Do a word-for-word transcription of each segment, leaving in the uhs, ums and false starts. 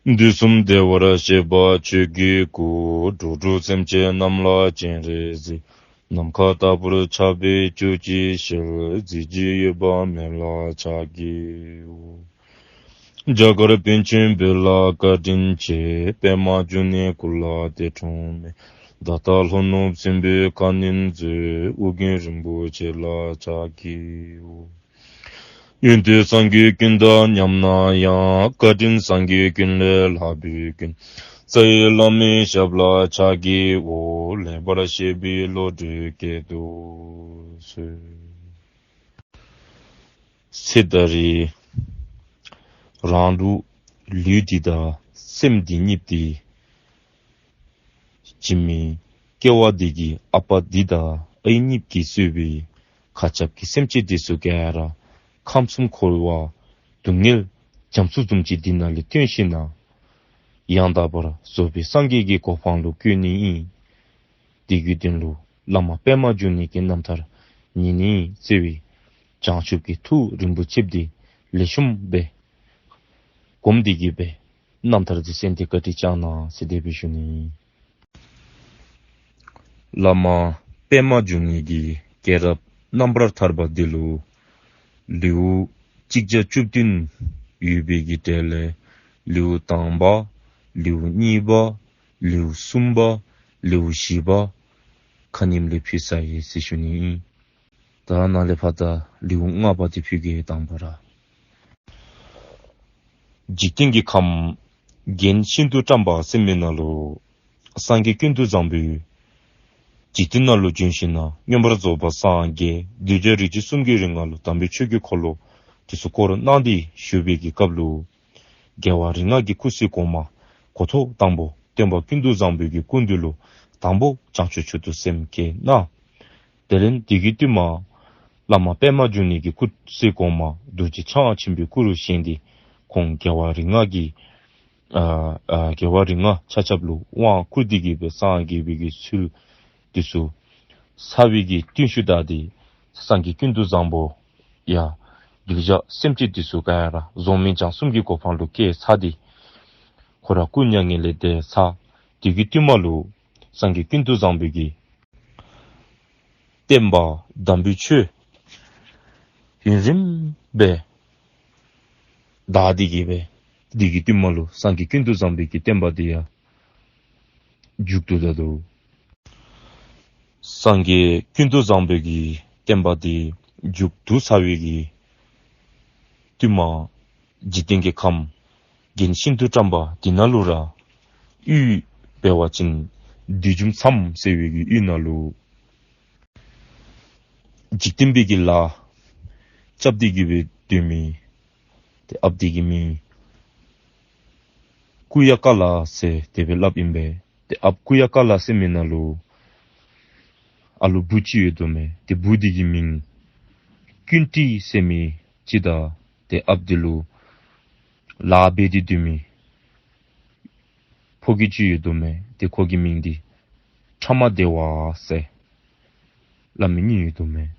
དུས་གསུམ་བདེ་བར་གཤེགས་པ་ཆོས་ཀྱི་སྐུ། འགྲོ་དྲུག་སེམས་ཅན་རྣམས་ལ་སྤྱན་རས་གཟིགས། ནམ་མཁའ་ལྟ་བུར་ཁྱབ་པའི་ཆོས་ཀྱི་ཞལ། གཟི་བརྗིད་གཡོ་བ་མེད་ལ་ཕྱག་བགྱིའོ། རྒྱ་གར་པཎ་ཆེན་བོད་ལ་བཀའ་དྲིན་ཆེ། པདྨ་འབྱུང་གནས་སྐུ་ལ་འདས་འཁྲུངས་མེད། ད་ལྟ་ལྷོ་ནུབ་སྲིན་པོའི་ཁ་གནོན་མཛད། ཨོ་རྒྱན་རིན་པོ་ཆེ་ལ་ཕྱག་བགྱིའོ། ཡོན་ཏན་སངས་རྒྱས་ཀུན་དང་མཉམ་ན་ཡང་། བཀའ་དྲིན་སངས་རྒྱས་ཀུན་ལས་ལྷག་པའི་མགོན། རྩ་བའི་བླ་མའི་ཞབས་ལ་ཕྱག་བགྱིའོ། ལེགས་པར་བཤད་པའི་བློ་གྲོས་བསྐྱེད་དུ་གསོལ། ཚེ་ད་རེས་རང་ལུ་ལུས་འདི་དང་སེམས་འདི་གཉིས་ཏེ་འཇིགས་མེད་སྐྱེ་བ་འདི་གི་ཨ་པ་འདི་དང་ཨའི་གཉིས་ཀྱིས་གཙོས་པའི་མཁའ་ཁྱབ་ཀྱི་སེམས་ཅན་འདི་ཚུ་ག་ར་ཁམས་གསུམ་འཁོར་བ་སྡུག་བསྔལ་རྒྱ་མཚོ་བཟུམ་ཅིག་འདི་ནང་ལས་བཏོན་ཞིནམ་ན་ཡང་དག་པར་རྫོགས་པའི་སངས་རྒྱས་ཀྱི་གོ་འཕང་ལུ་བཀོད་ནི་ཨིན། དེ་གི་དོན་ལུ་བླ་མ་པདྨ་འབྱུང་གནས་ཀྱི་རྣམ་ཐར་ཉན་ནི་ཨིན་ཟེར་བའི་བྱང་ཆུབ་ཀྱི་ཐུགས་རིན་པོ་ཆེ་འདི་ལེགས་ཤོམ་སྦེ་སྒོམ་སྟེ་གི་སྦེ་རྣམ་ཐར་འདི་གསན་ཏེ་བཀའ་དྲིན་བསྐྱང་གནང་ཟེར་དེ་སྦེ་ཞུ་ནི། བླ་མ་པདྨ་འབྱུང་གནས་ཀྱི་སྐྱེས་རབས་རྣམ་པར་ཐར་པ་འདི་ལུ་ལེའུ་གཅིག་བརྒྱ་བཅུ་བདུན་ཡོད་པའི་གི་གྲས་ལས་ལེའུ་དང་པ་ལེའུ་གཉིས་པ་ལེའུ་གསུམ་པ་ལེའུ་བཞི་པ་ཁ་ཉིནམ་ལས་ཕུལ་ཚར་ཡི་ཟེར་ཞུ་ནི་ཨིན། ད་ནཱ་ལས་ཕར་ད་ལེའུ་ལྔ་པ་འདི་ཕུལ་གེ། དང་པ་ར་འཇིག་རྟེན་གྱི་ཁམས་རྒྱན་ཤིན་ཏུ་བཀྲམ་པ་ཟེར་མི་ནང་ལུ་སངས་རྒྱས་ཀུན་ཏུ་བཟང་པོས་འཇིག་རྟེན་ནང་ལུ་བྱོན་ཞིནམ་ན་མངོན་པར་རྫོགས་པ་སངས་རྒྱས་གདུལ་བྱ་རིགས་ཀྱི་གསུང་གི་རིག་སྔགས་ལུ་དམ་པའི་ཆོས་ཀྱི་འཁོར་ལོ་འདི་ཚུ་བསྐོར་གནང་སྟེ་བཞུགས་པའི་གི་སྐབས་ལུ་རྒྱལ་བ་རིགས་ལྔ་གི་སྐུ་ཚེ་གོང་མ་འགོ་ཐོག་དང་པོ་སྟོན་པ་ཀུན་ཏུ་བཟང་པོའི་གི་སྐུ་མདུན་ལུ་དང་པོ་བྱང་ཆུབ་མཆོག་ཏུ་སེམས་བསྐྱེད་གནང་། དེ་ལས་དེ་གི་བསྟུད་མར་བླ་མ་པདྨ་འབྱུང་གནས་ཀྱི་སྐུ་ཚེ་གོང་མ་རྡོ་རྗེ་འཆང་ཆེན་པོའི་སྐུ་རུ་བཞེངས་ཏེ་ཁོང་རྒྱལ་བ་རིགས་ལྔ་གི་ཨ་ཨ་རྒྱལ་བ་རིགས་ལྔ་ཆ་ཁྱབ་ལུ་དབང་བསྐུར་ཏེ་གི་སྦེ་སངས་རྒྱས་པའི་གི་ཚུལ་འདི་ཚུ་ཚར་བའི་གི་བརྟུལ་ཞུགས་དག་འདི་སངས་རྒྱས་ཀུན་ཏུ་བཟང་པོ་ཡང་གདུལ་བྱ་སེམས་ཅན་འདི་ཚུ་ག་ར་རྫོགས་སྨིན་བྱང་སེམས་ཀྱི་གོ་འཕང་ལུ་བསྐྱལ་ཚར་ཏེ་ཁོ་ར་སྐུ་མྱ་ངན་ལས་འདས་ཚར། དེ་གི་བསྟུད་མར་ལུ་སངས་རྒྱས་ཀུན་ཏུ་བཟང་པོའི་གི་བསྟན་པ་དམ་པའི་ཆོས་ཡུན་རིངམོ་སྦེ་དར་ཏེ་གི་སྦེ་དེ་གི་བསྟུད་མར་ལུ་སངས་རྒྱས་ཀུན་ཏུ་བཟང་པོའི་གི་བསྟན་པ་འདི་ཡང་མཇུག་བསྡུ་ད་ནུག། སངས་རྒྱས་ཀུན་ཏུ་བཟང་པོའི་གི་བསྟན་པ་འདི་མཇུག་བསྡུ་ཚར་བའི་གི་བསྟུད་མར་འཇིག་རྟེན་གྱི་ཁམས་རྒྱན་ཤིན་ཏུ་བཀྲམ་པ་འདི་ནང་ལུ་ར་ཡུལ་འབད་བ་ཅིན་བདུད་འཇོམས་མཚམས་ཟེར་བའི་གི་ཡུལ་ནང་ལུ་འཇིག་རྟེན་པའི་གི་ལཱ་རྐྱབ་སྟེ་གི་སྦེ་སྡོད་མི་ཏེ་ཨཔ་འདི་གི་མིང་ཀུ་ཡ་ཀ་ལ་ཟེར་དེ་སྦེ་སླབ་ཨིན་པས། ཏེ་ཨཔ་ཀུ་ཡ་ཀ་ལ་ཟེར་མི་ནང་ལུ་ཨ་ལུ་བུ་ཅིག་ཡོད་དོ་མས། ཏེ་བུ་འདི་གི་མིང་ཀུན་ཏི་ཟེར་མི་ཅིག་དང་ཏེ་ཨཔ་འདི་ལུ་ལཱ་འབད་དེ་སྡོད་མི་ཕོ་རྒྱས་ཅིག་ཡོད་དོ་མས། ཏེ་ཁོ་གི་མིང་འདི་ཕྲ་མ་དེ་བ་ཟེར་སླབ་མི་གཉིས་ཡོད་དོ་མས།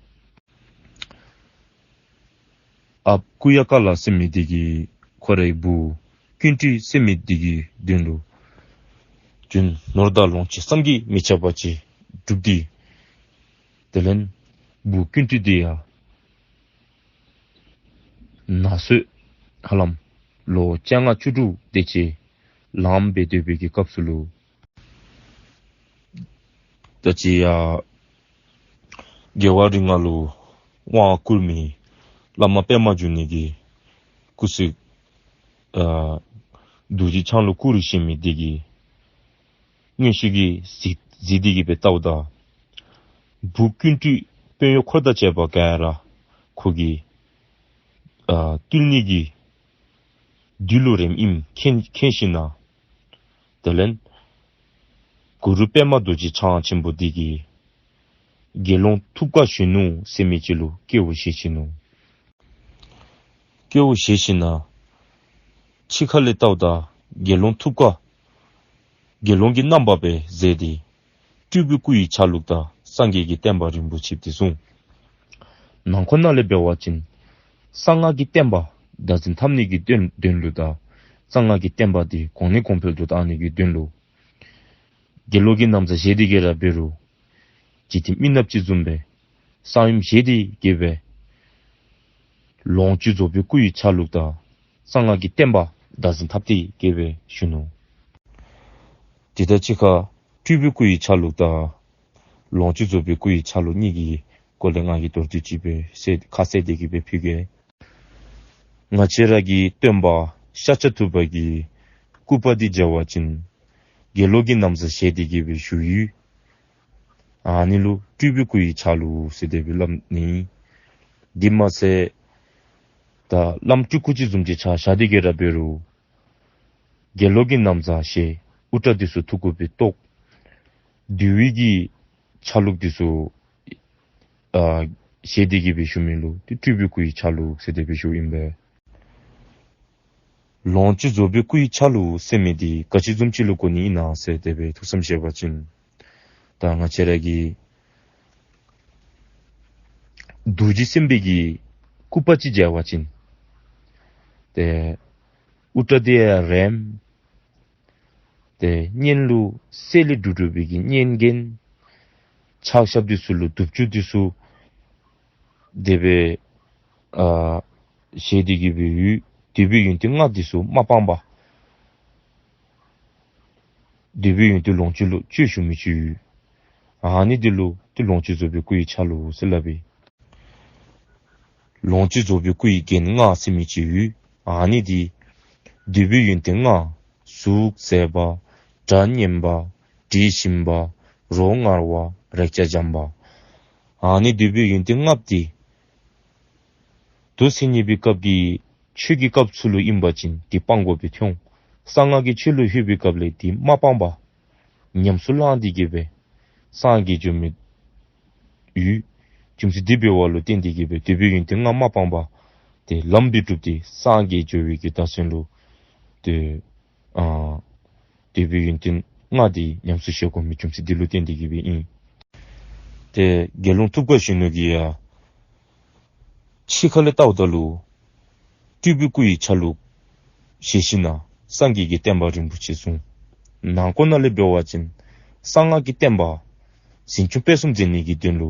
ཨཔ་ཀུ་ཡ་ཀ་ལ་ཟེར་མི་འདི་གིས་ཁོ་རའི་བུ་ཀུན་ཏི་ཟེར་མི་འདི་གི་དོན་ལུ་རྒྱུ་ནོར་དང་ལོངས་སྤྱོད་བསམ་གྱིས་མི་ཁྱབ་པ་ཅིག་བསྒྲུབས་ཏེ་དེ་ལས་བུ་ཀུན་ཏི་འདི་ཡང་ན་ཚོད་ཧ་ལམ་ལོ་བཅོ་ལྔ་བཅུ་དྲུག་དེ་ཅིག་ལངམ་སྦེ་སྡོད་པའི་གི་སྐབས་སུ་ལུ་ད་ཅི་ཡང་རྒྱལ་བ་རིགས་ལྔ་ལུ་དབང་བསྐུར་མི་བླ་མ་པདྨ་འབྱུང་གནས་ཀྱི་སྐུ་ཚེ་ཨ་རྡོ་རྗེ་འཆང་ལུ་སྐུ་རུ་བཞེངས་མི་འདི་གིས་མངོན་ཤེས་ཀྱིས་གཟིགས་གཟིགས་ཏེ་གི་སྦེ་བལྟཝ་ད་བུ་ཀུན་ཏི་དཔོན་གཡོག་འཁོར་དང་བཅས་པ་ག་ར་ཁོ་གིས་ཨ་བཏུལ་ནི་གི་བདུད་ལུ་རནམ་ཨིནམ་མཁྱེན་མཁྱེན་ཞིནམ་ན་དེ་ལས་གུ་རུ་པདྨ་རྡོ་རྗེ་འཆང་ཆེན་པོ་འདི་གིས་དགེ་སློང་ཐུབ་དཀའ་གཞོན་ནུ་ཟེར་མི་ཅིག་ལུ་སྐྱེ་བ་བཞེས་ཅི་ནུག། སྐྱེ་བ་བཞེས་ཞིནམ་ན་ཕྱི་ཁ་ལས་བལྟཝ་ད་དགེ་སློང་ཐུབ་དཀའ་དགེ་སློང་གི་རྣམ་པ་སྦེ་མཛད་དེ་སྤྲུལ་པའི་སྐུ་ཡི་ཆ་ལུགས་དང་སངས་རྒྱས་ཀྱི་བསྟན་པ་རིན་པོ་ཆེ་འདི་བཟུང་། ནང་འཁོད་ནང་ལས་འབད་བ་ཅིན་གསང་སྔགས་ཀྱི་བསྟན་པ་བདག་འཛིན་འཐབ་ནི་གི་དོན་དོན་ལུ་དང་ གསང་སྔགས་ཀྱི་བསྟན་པ་འདི་གོང་ནས་གོང་འཕེལ་དུ་བཏང་ནི་གི་དོན་ལུ་དགེ་སློང་གི་ན་བཟའ་བཞེས་ཏེ་གི་ར་འབད་རུང་འཇིག་རྟེན་མི་ནགཔ་ཅིག་བཟུམ་སྦེ་གསང་ཡུམ་བཞེས་ཏེ་གི་སྦེ་ལོངས་སྤྱོད་རྫོགས་པའི་སྐུ་ཡི་ཆ་ལུགས་དང་གསང་སྔགས་ཀྱི་བསྟན་པ་བདག་འཛིན་འཐབ་སྟེ་གི་སྦེ་བཞུགས་ནུག། དེ་དང་གཅིག་ཁར་སྤྲུལ་པའི་སྐུ་ཡི་ཆ་ལུགས་དང་ལོངས་སྤྱོད་རྫོགས་པའི་སྐུ་ཡི་ཆ་ལུགས་གཉིས་ཀྱི་སྐོར་ལས་ང་གིས་མདོར་བསྡུས་ཅིག་སྦེ་གསལ་ཁ་གསལ་ཏེ་གི་སྦེ་ཕུལ་གེ། ང་བཅས་ར་གི་སྟོན་པ་ཤཱཀྱ་ཐུབ་པ་གི་སྐུ་པར་འདི་མཇལ་བ་ཅིན་དགེ་སློང་གི་ན་བཟའ་བཞེས་ཏེ་གི་སྦེ་བཞུགས་ཡོད། ཨ་ནི་ལུ་སྤྲུལ་པའི་སྐུ་ཡི་ཆ་ལུགས་ཟེར་དེ་སྦེ་སླབ་ནི། དེ་མ་ཚད་ད་བླམ་སྤྲུལ་སྐུ་ཅིག་བཟུམ་ཅིག་ཆ་བཞག་སྟེ་གི་ར་འབད་རུང་དགེ་སློང་གི་ན་བཟའ་བཞེས། དབུ་སྐྲ་འདི་ཚུ་ཐུགས་ཁུར་སྦེ་བཏོག། འདུལ་བའི་གི་ཆ་ལུགས་འདི་ཚུ་ཨ་བཞེས་ཏེ་གི་སྦེ་བཞུགས་མི་ལུ་ཏེ་སྤྲུལ་པའི་སྐུ་ཡི་ཆ་ལུགས་ཟེར་དེ་སྦེ་ཞུཝ་ཨིན་པས། ལོངས་སྤྱོད་རྫོགས་པའི་སྐུ་ཡི་ཆ་ལུགས་ཟེར་མི་འདི་ག་ཅི་བཟུམ་ཅིག་ལུ་གོ་ནི་ཨིན་ན་ཟེར་དེ་སྦེ་ཐུགས་བསམ་བཞེས་པ་ཅིན་ད་ང་བཅས་ར་གི་རྡོ་རྗེ་སེམས་དཔའི་གི་སྐུ་པར་ཅིག་མཇལ་བ་ཅིན་ཏེ་དབུ་སྐྲ་འདི་ཡང་རིངམ། ཏེ་སྙན་ལུ་གསེར་ལས་གྲུབ་གྲུབ་པའི་གི་སྙན་རྒྱན། ཕྱག་ཞབས་འདི་ཚུ་ལུ་གདུབ་ཅུ་འདི་ཚུ་དེ་སྦེ་ཨ་བཞེས་ཏེ་གི་སྦེ་ཡོད། འདུས་པའི་ཡོན་ཏན་ལྔ་འདི་ཚུ་མ་སྤངས་པར་འདུས་པའི་ཡོན་ཏན་ལོངས་སྤྱོད་ལུ་སྤྱོད་བཞུགས་མི་ཅིག་ཡོད། ཨ་ནི་འདི་ལུ་ཏེ་ལོངས་སྤྱོད་རྫོགས་པའི་སྐུ་ཡི་ཆ་ལུགས་ཟེར་སླབ་ཨིན། ལོངས་སྤྱོད་རྫོགས་པའི་སྐུ་ཡི་རྒྱན་ལྔ་ཟེར་མི་ཅིག་ཡོད། ཨ་ནི་འདི་འདུས་པའི་ཡོན་ཏན་ལྔ། གཟུགས་མཛེས་པ། སྒྲ་སྙན་པ། དྲི་ཞིམ་པ། རོ་མངར་བ། རེག་བྱ་འཇམ་པ། ཨ་ནི་འདུས་པའི་ཡོན་ཏན་ལྔ་པོ་འདི་མདོ་མཚན་ཉིད་པའི་སྐབས་ཀྱི་ཆོས་ཀྱི་སྐབས་སུ་ལུ་ཨིན་པ་ཅིན་འདི་སྤང་དགོ་པའི་ཐོན། གསང་སྔགས་ཀྱི་ཆོས་ལུ་ལྷོད་པའི་སྐབས་ལས་འདི་མ་སྤངས་པར་ཉམས་སུ་བླངས་ཏེ་གི་སྦེ་སངས་རྒྱས་འགྱོ་མི་ཡོད། རྒྱུ་མཚན་འདི་འབད་བ་ལུ་བརྟེན་ཏེ་གི་སྦེ་འདུས་པའི་ཡོན་ཏན་ལྔ་མ་སྤངས་པར་ཏེ་ལམ་སྦེ་སྒྲུབ་སྟེ་སངས་རྒྱས་འགྱོ་བའི་གི་བརྡ་མཚོན་ལུ་ཏེ་ཨ་འདུས་པའི་ཡོན་ཏན་ལྔ་འདི་ཉམས་སུ་བཞེས་དགོ་མི་རྒྱུ་མཚན་འདི་ལུ་བརྟེན་ཏེ་གི་སྦེ་ཨིན། ཏེ་དགེ་སློང་ཐུབ་དཀའ་གཞོན་ནུ་གིས་ཡང་ཕྱི་ཁ་ལས་བལྟཝ་ད་ལུ་སྤྲུལ་པའི་སྐུ་ཡི་ཆ་ལུགས་བཞེས་ཞིན་ན་སངས་རྒྱས་ཀྱི་བསྟན་པ་རིན་པོ་ཆེ་བཟུང་། ནང་ཁོག་ནང་ལས་འབད་བ་ཅིན་གསང་སྔགས་ཀྱི་བསྟན་པ་འཛིན་སྐྱོང་སྤེལ་གསུམ་མཛད་ནི་གི་དོན་ལུ་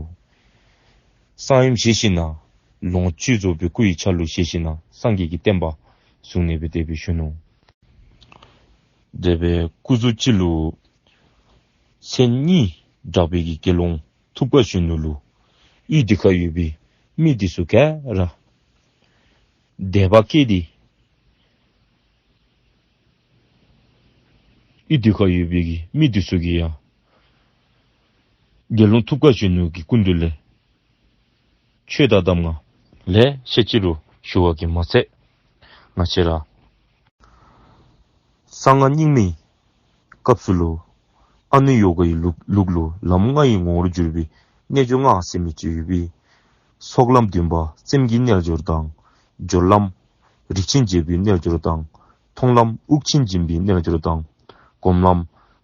གསང་ཡུམ་བཞེས་ཞིན་ན་ལོངས་སྤྱོད་རྫོགས་པའི་སྐུ་ཡི་ཆ་ལུགས་བཞེས་ཞིན་ན་སངས་རྒྱས་ཀྱི་བསྟན་པ་བཟུང་ནི་སྦེ་དེ་སྦེ་བཞུགས་ནུག། དེ་སྦེ་སྐུ་གཟུགས་ཅིག་ལུ་མཚན་གཉིས་གྲགས་པའི་གི་དགེ་སློང་ཐུབ་དཀའ་གཞོན་ནུ་ལུ་ཡུལ་འདི་ཁར་ཡོད་པའི་མི་འདི་ཚུ་ག་ར་དད་པ་སྐྱེས་ཏེ་ཡུལ་འདི་ཁར་ཡོད་པའི་གི་མི་འདི་ཚུ་གིས་ཡང་དགེ་སློང་ཐུབ་དཀའ་གཞོན་ནུ་གི་སྐུ་མདུན་ལས་ཆོས་དང་གདམས་ངག་ལེ་ཤ་ཅིག་ར་ཞུ་བ་གིས་མ་ཚད་ང་བཅས་ར་གསང་སྔགས་རྙིང་མའི་སྐབས་སུ་ལུ་ཨ་ནུ་ཡོ་ག་ཡི་ལུགས་ལུགས་ལུ་ལམ་ལྔ་ཡི་ངོ་བོར་གྱུར་པའི་རྣལ་འབྱོར་ལྔ་ཟེར་མི་ཅིག་ཡོད་པས། ཚོགས་ལམ་བདུན་པ་སེམས་ཀྱི་རྣལ་འབྱོར་དང་། སྦྱོར་ལམ་རིགས་ཆེན་འབྱེད་པའི་རྣལ་འབྱོར་དང་། མཐོང་ལམ་དབུགས་ཆེན་འབྱིན་པའི་རྣལ་འབྱོར་དང་། སྒོམ་ལམ་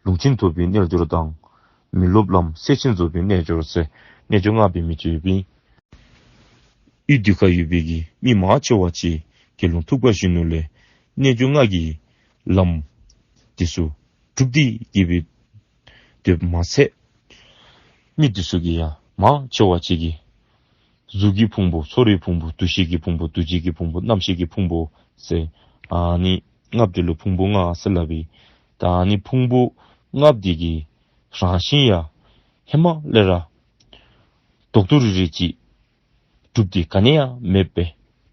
ལུང་ཆེན་ཐོབ་པའི་རྣལ་འབྱོར་དང་། མི་སློབ་ལམ་སྲས་ཆེན་རྫོགས་པའི་རྣལ་འབྱོར་ཟེར་རྣལ་འབྱོར་ལྔ་འབད་མི་ཅིག་ཡོད་པས། ཡུལ་འདི་ཁར་ཡོད་པའི་གི་མི་མང་ཆེ་བ་ཅིག་དགེ་སློང་ཐུབ་དཀའ་གཞོན་ནུ་ལས་རྣལ་འབྱོར་ལྔ་གི་ལམ་འདི་ཚུ་སྒྲུབ་སྟེ་གི་སྦེ་སྡོདཔ་མ་ཚད་མི་འདི་ཚུ་གིས་ཡང་མང་ཆེ་བ་ཅིག་གིས་གཟུགས་ཀྱི་ཕུང་པོ་ཚོར་བའི་ཕུང་པོ་འདུ་ཤེས་ཀྱི་ཕུང་པོ་འདུ་བྱེད་ཀྱི་ཕུང་པོ་རྣམ་ཤེས་ཀྱི་ཕུང་པོ་ཟེར་ཨ་ནི་ལྔ་པོ་འདི་ལུ་ཕུང་པོ་ལྔ་ཟེར་སླབ་ཨིན། ད་ཨ་ནི་ཕུང་པོ་ལྔ་པོ་འདི་གི་རང་བཞིན་ཡང་ཧེ་མ་ལས་ར་རྡོག་རྡོག་རིལ་རིལ་ཅིག་གྲུབ་སྟེ་ག་ནི་ཡང་མེདཔ་སྦེ་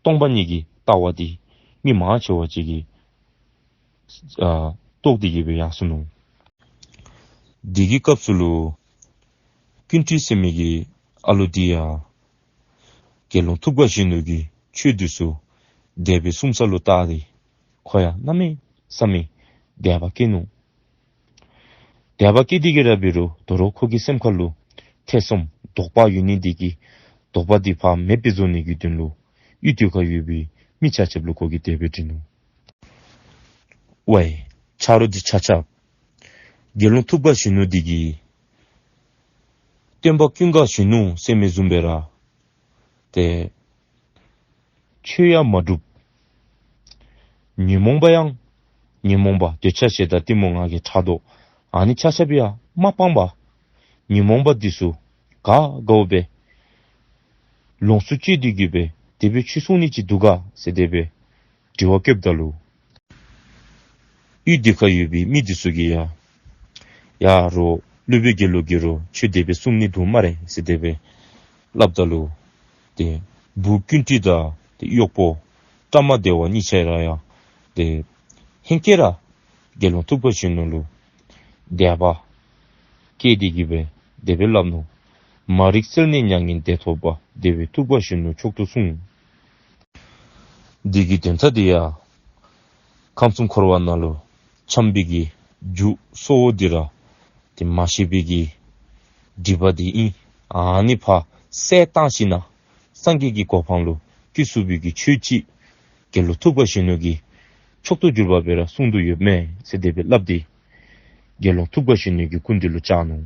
སྟོང་པ་ཉིད་ཀྱི་ལྟ་བ་འདི་མི་མང་ཆེ་བ་ཅིག་གིས་ཨ་རྟོགས་ཏེ་གི་སྦེ་ཡར་སོ་ནུག། འདི་གི་སྐབས་སུ་ལུ་ཀུན་སྤྲུལ་ཟེར་མི་གི་ཨ་ལུ་འདི་ཡང་དགེ་སློང་ཐུབ་དཀའ་གཞོན་ནུ་གི་ཆོས་འདི་ཚུ་དད་པས་གསུངས་ས་ལུ་བལྟ་སྟེ་ཁོ་ཡང་གནམ་མེད་ས་མེད་དད་པ་སྐྱེས་ནུག། དད་པ་སྐྱེས་ཏེ་གི་ར་འབད་རུང་དོ་རུང་ཁོ་གི་སེམས་ཁ་ལུ་ཐེ་ཚོམ་དོགས་པ་ཡོད་ནི་འདི་གིས་དོགས་པ་འདི་ཕར་མེདཔ་བཟོ་ནི་གི་དོན་ལུ་ཡུལ་འདི་ཁར་ཡོད་པའི་མི་ཆ་ཁྱབ་ལུ་ཁོ་གིས་དེ་སྦེ་དྲིས་ནུག། ཝའི་ཆ་རོགས་འདི་ཆ་ཁྱབ། དགེ་སློང་ཐུབ་དཀའ་གཞོན་ནུ་འདི་གིས་སྟོན་པ་ཀུན་དགའ་གཞོན་ནུ་ཟེར་མི་བཟུམ་སྦེ་ར་ཏེ་ཆོས་ཡང་མ་སྒྲུབ། ཉོན་མོངས་པ་ཡང་ ཉོན་མོངས་པ་འདོད་ཆགས་ཞེ་སྡང་གཏི་མུག་ང་རྒྱལ་ཕྲག་དོག་ཨ་ནི་ཆ་ཁྱབ་ཡང་མ་སྤངས་པར་ཉོན་མོངས་པ་འདི་ཚུ་ག་དགའཝ་སྦེ་ལོངས་སུ་སྤྱོད་དེ་གི་སྦེ་དེ་སྦེ་ཆོས་གསུང་ནི་ཅིག་འདུག་ག་ཟེར་དེ་སྦེ་དྲི་བ་བཀོདཔ་ད་ལུ་ཡུལ་དེ་ཁར་ཡོད་པའི་མི་འདི་ཚུ་གིས་ཡང་ཡ་རོགས་སློབ་དཔོན་དགེ་ལུགས་ཀྱིས་རོགས་ཆོས་དེ་སྦེ་གསུང་ནི་འདུག་སྨ་རེ་ཟེར་དེ་སྦེ་སླབ་ད་ལུ་ཏེ་བུ་ཀུན་དཀྲིས་དང་ཏེ་གཡོག་པོ་བཀྲ་མ་བདེ་བ་གཉིས་ཆ་ར་ཡང་ཏེ་ཧེང་སྐལ་ར་དགེ་སློང་ཐུབ་དཀའ་གཞོན་ནུ་ལུ་དད་པ་སྐྱེས་ཏེ་གི་སྦེ་དེ་སྦེ་སླབ་ནུག། མ་རིག་སེལ་ནས་མྱ་ངན་འདས་ཐོབ་པ། དེ་བས་ཐུབ་དཀའ་གཞོན་ནུ་མཆོག་ཏུ་གསུངས། འདི་གི་དོན་དག་འདི་ཡང་ཁམས་གསུམ་འཁོར་བ་ནང་ལུ་འཁྱམས་པའི་གི་རྒྱུ་གཙོ་བོ་འདི་ར་ཏེ་མ་ཤེས་པའི་གི་སྒྲིབ་པ་འདི་ཨིན། ཨ་ནི་ཕར་བསལ་བཏང་ཞིནམ་ལས་སངས་རྒྱས་ཀྱི་གོ་འཕང་ལུ་སྐྱེ་ཚུགས་པའི་གི་ཆོས་ཅིག་དགེ་སློང་ཐུབ་དཀའ་གཞོན་ནུ་གིས་མཆོག་ཏུ་གྱུར་པ་སྦེ་ར་གསུངས་ཏེ་ཡོདཔ་མས་ཟེར་དེ་སྦེ་སླབ་སྟེ་དགེ་སློང་ཐུབ་དཀའ་གཞོན་ནུ་གི་སྐུ་མདུན་ལུ་བཅར་ནུག།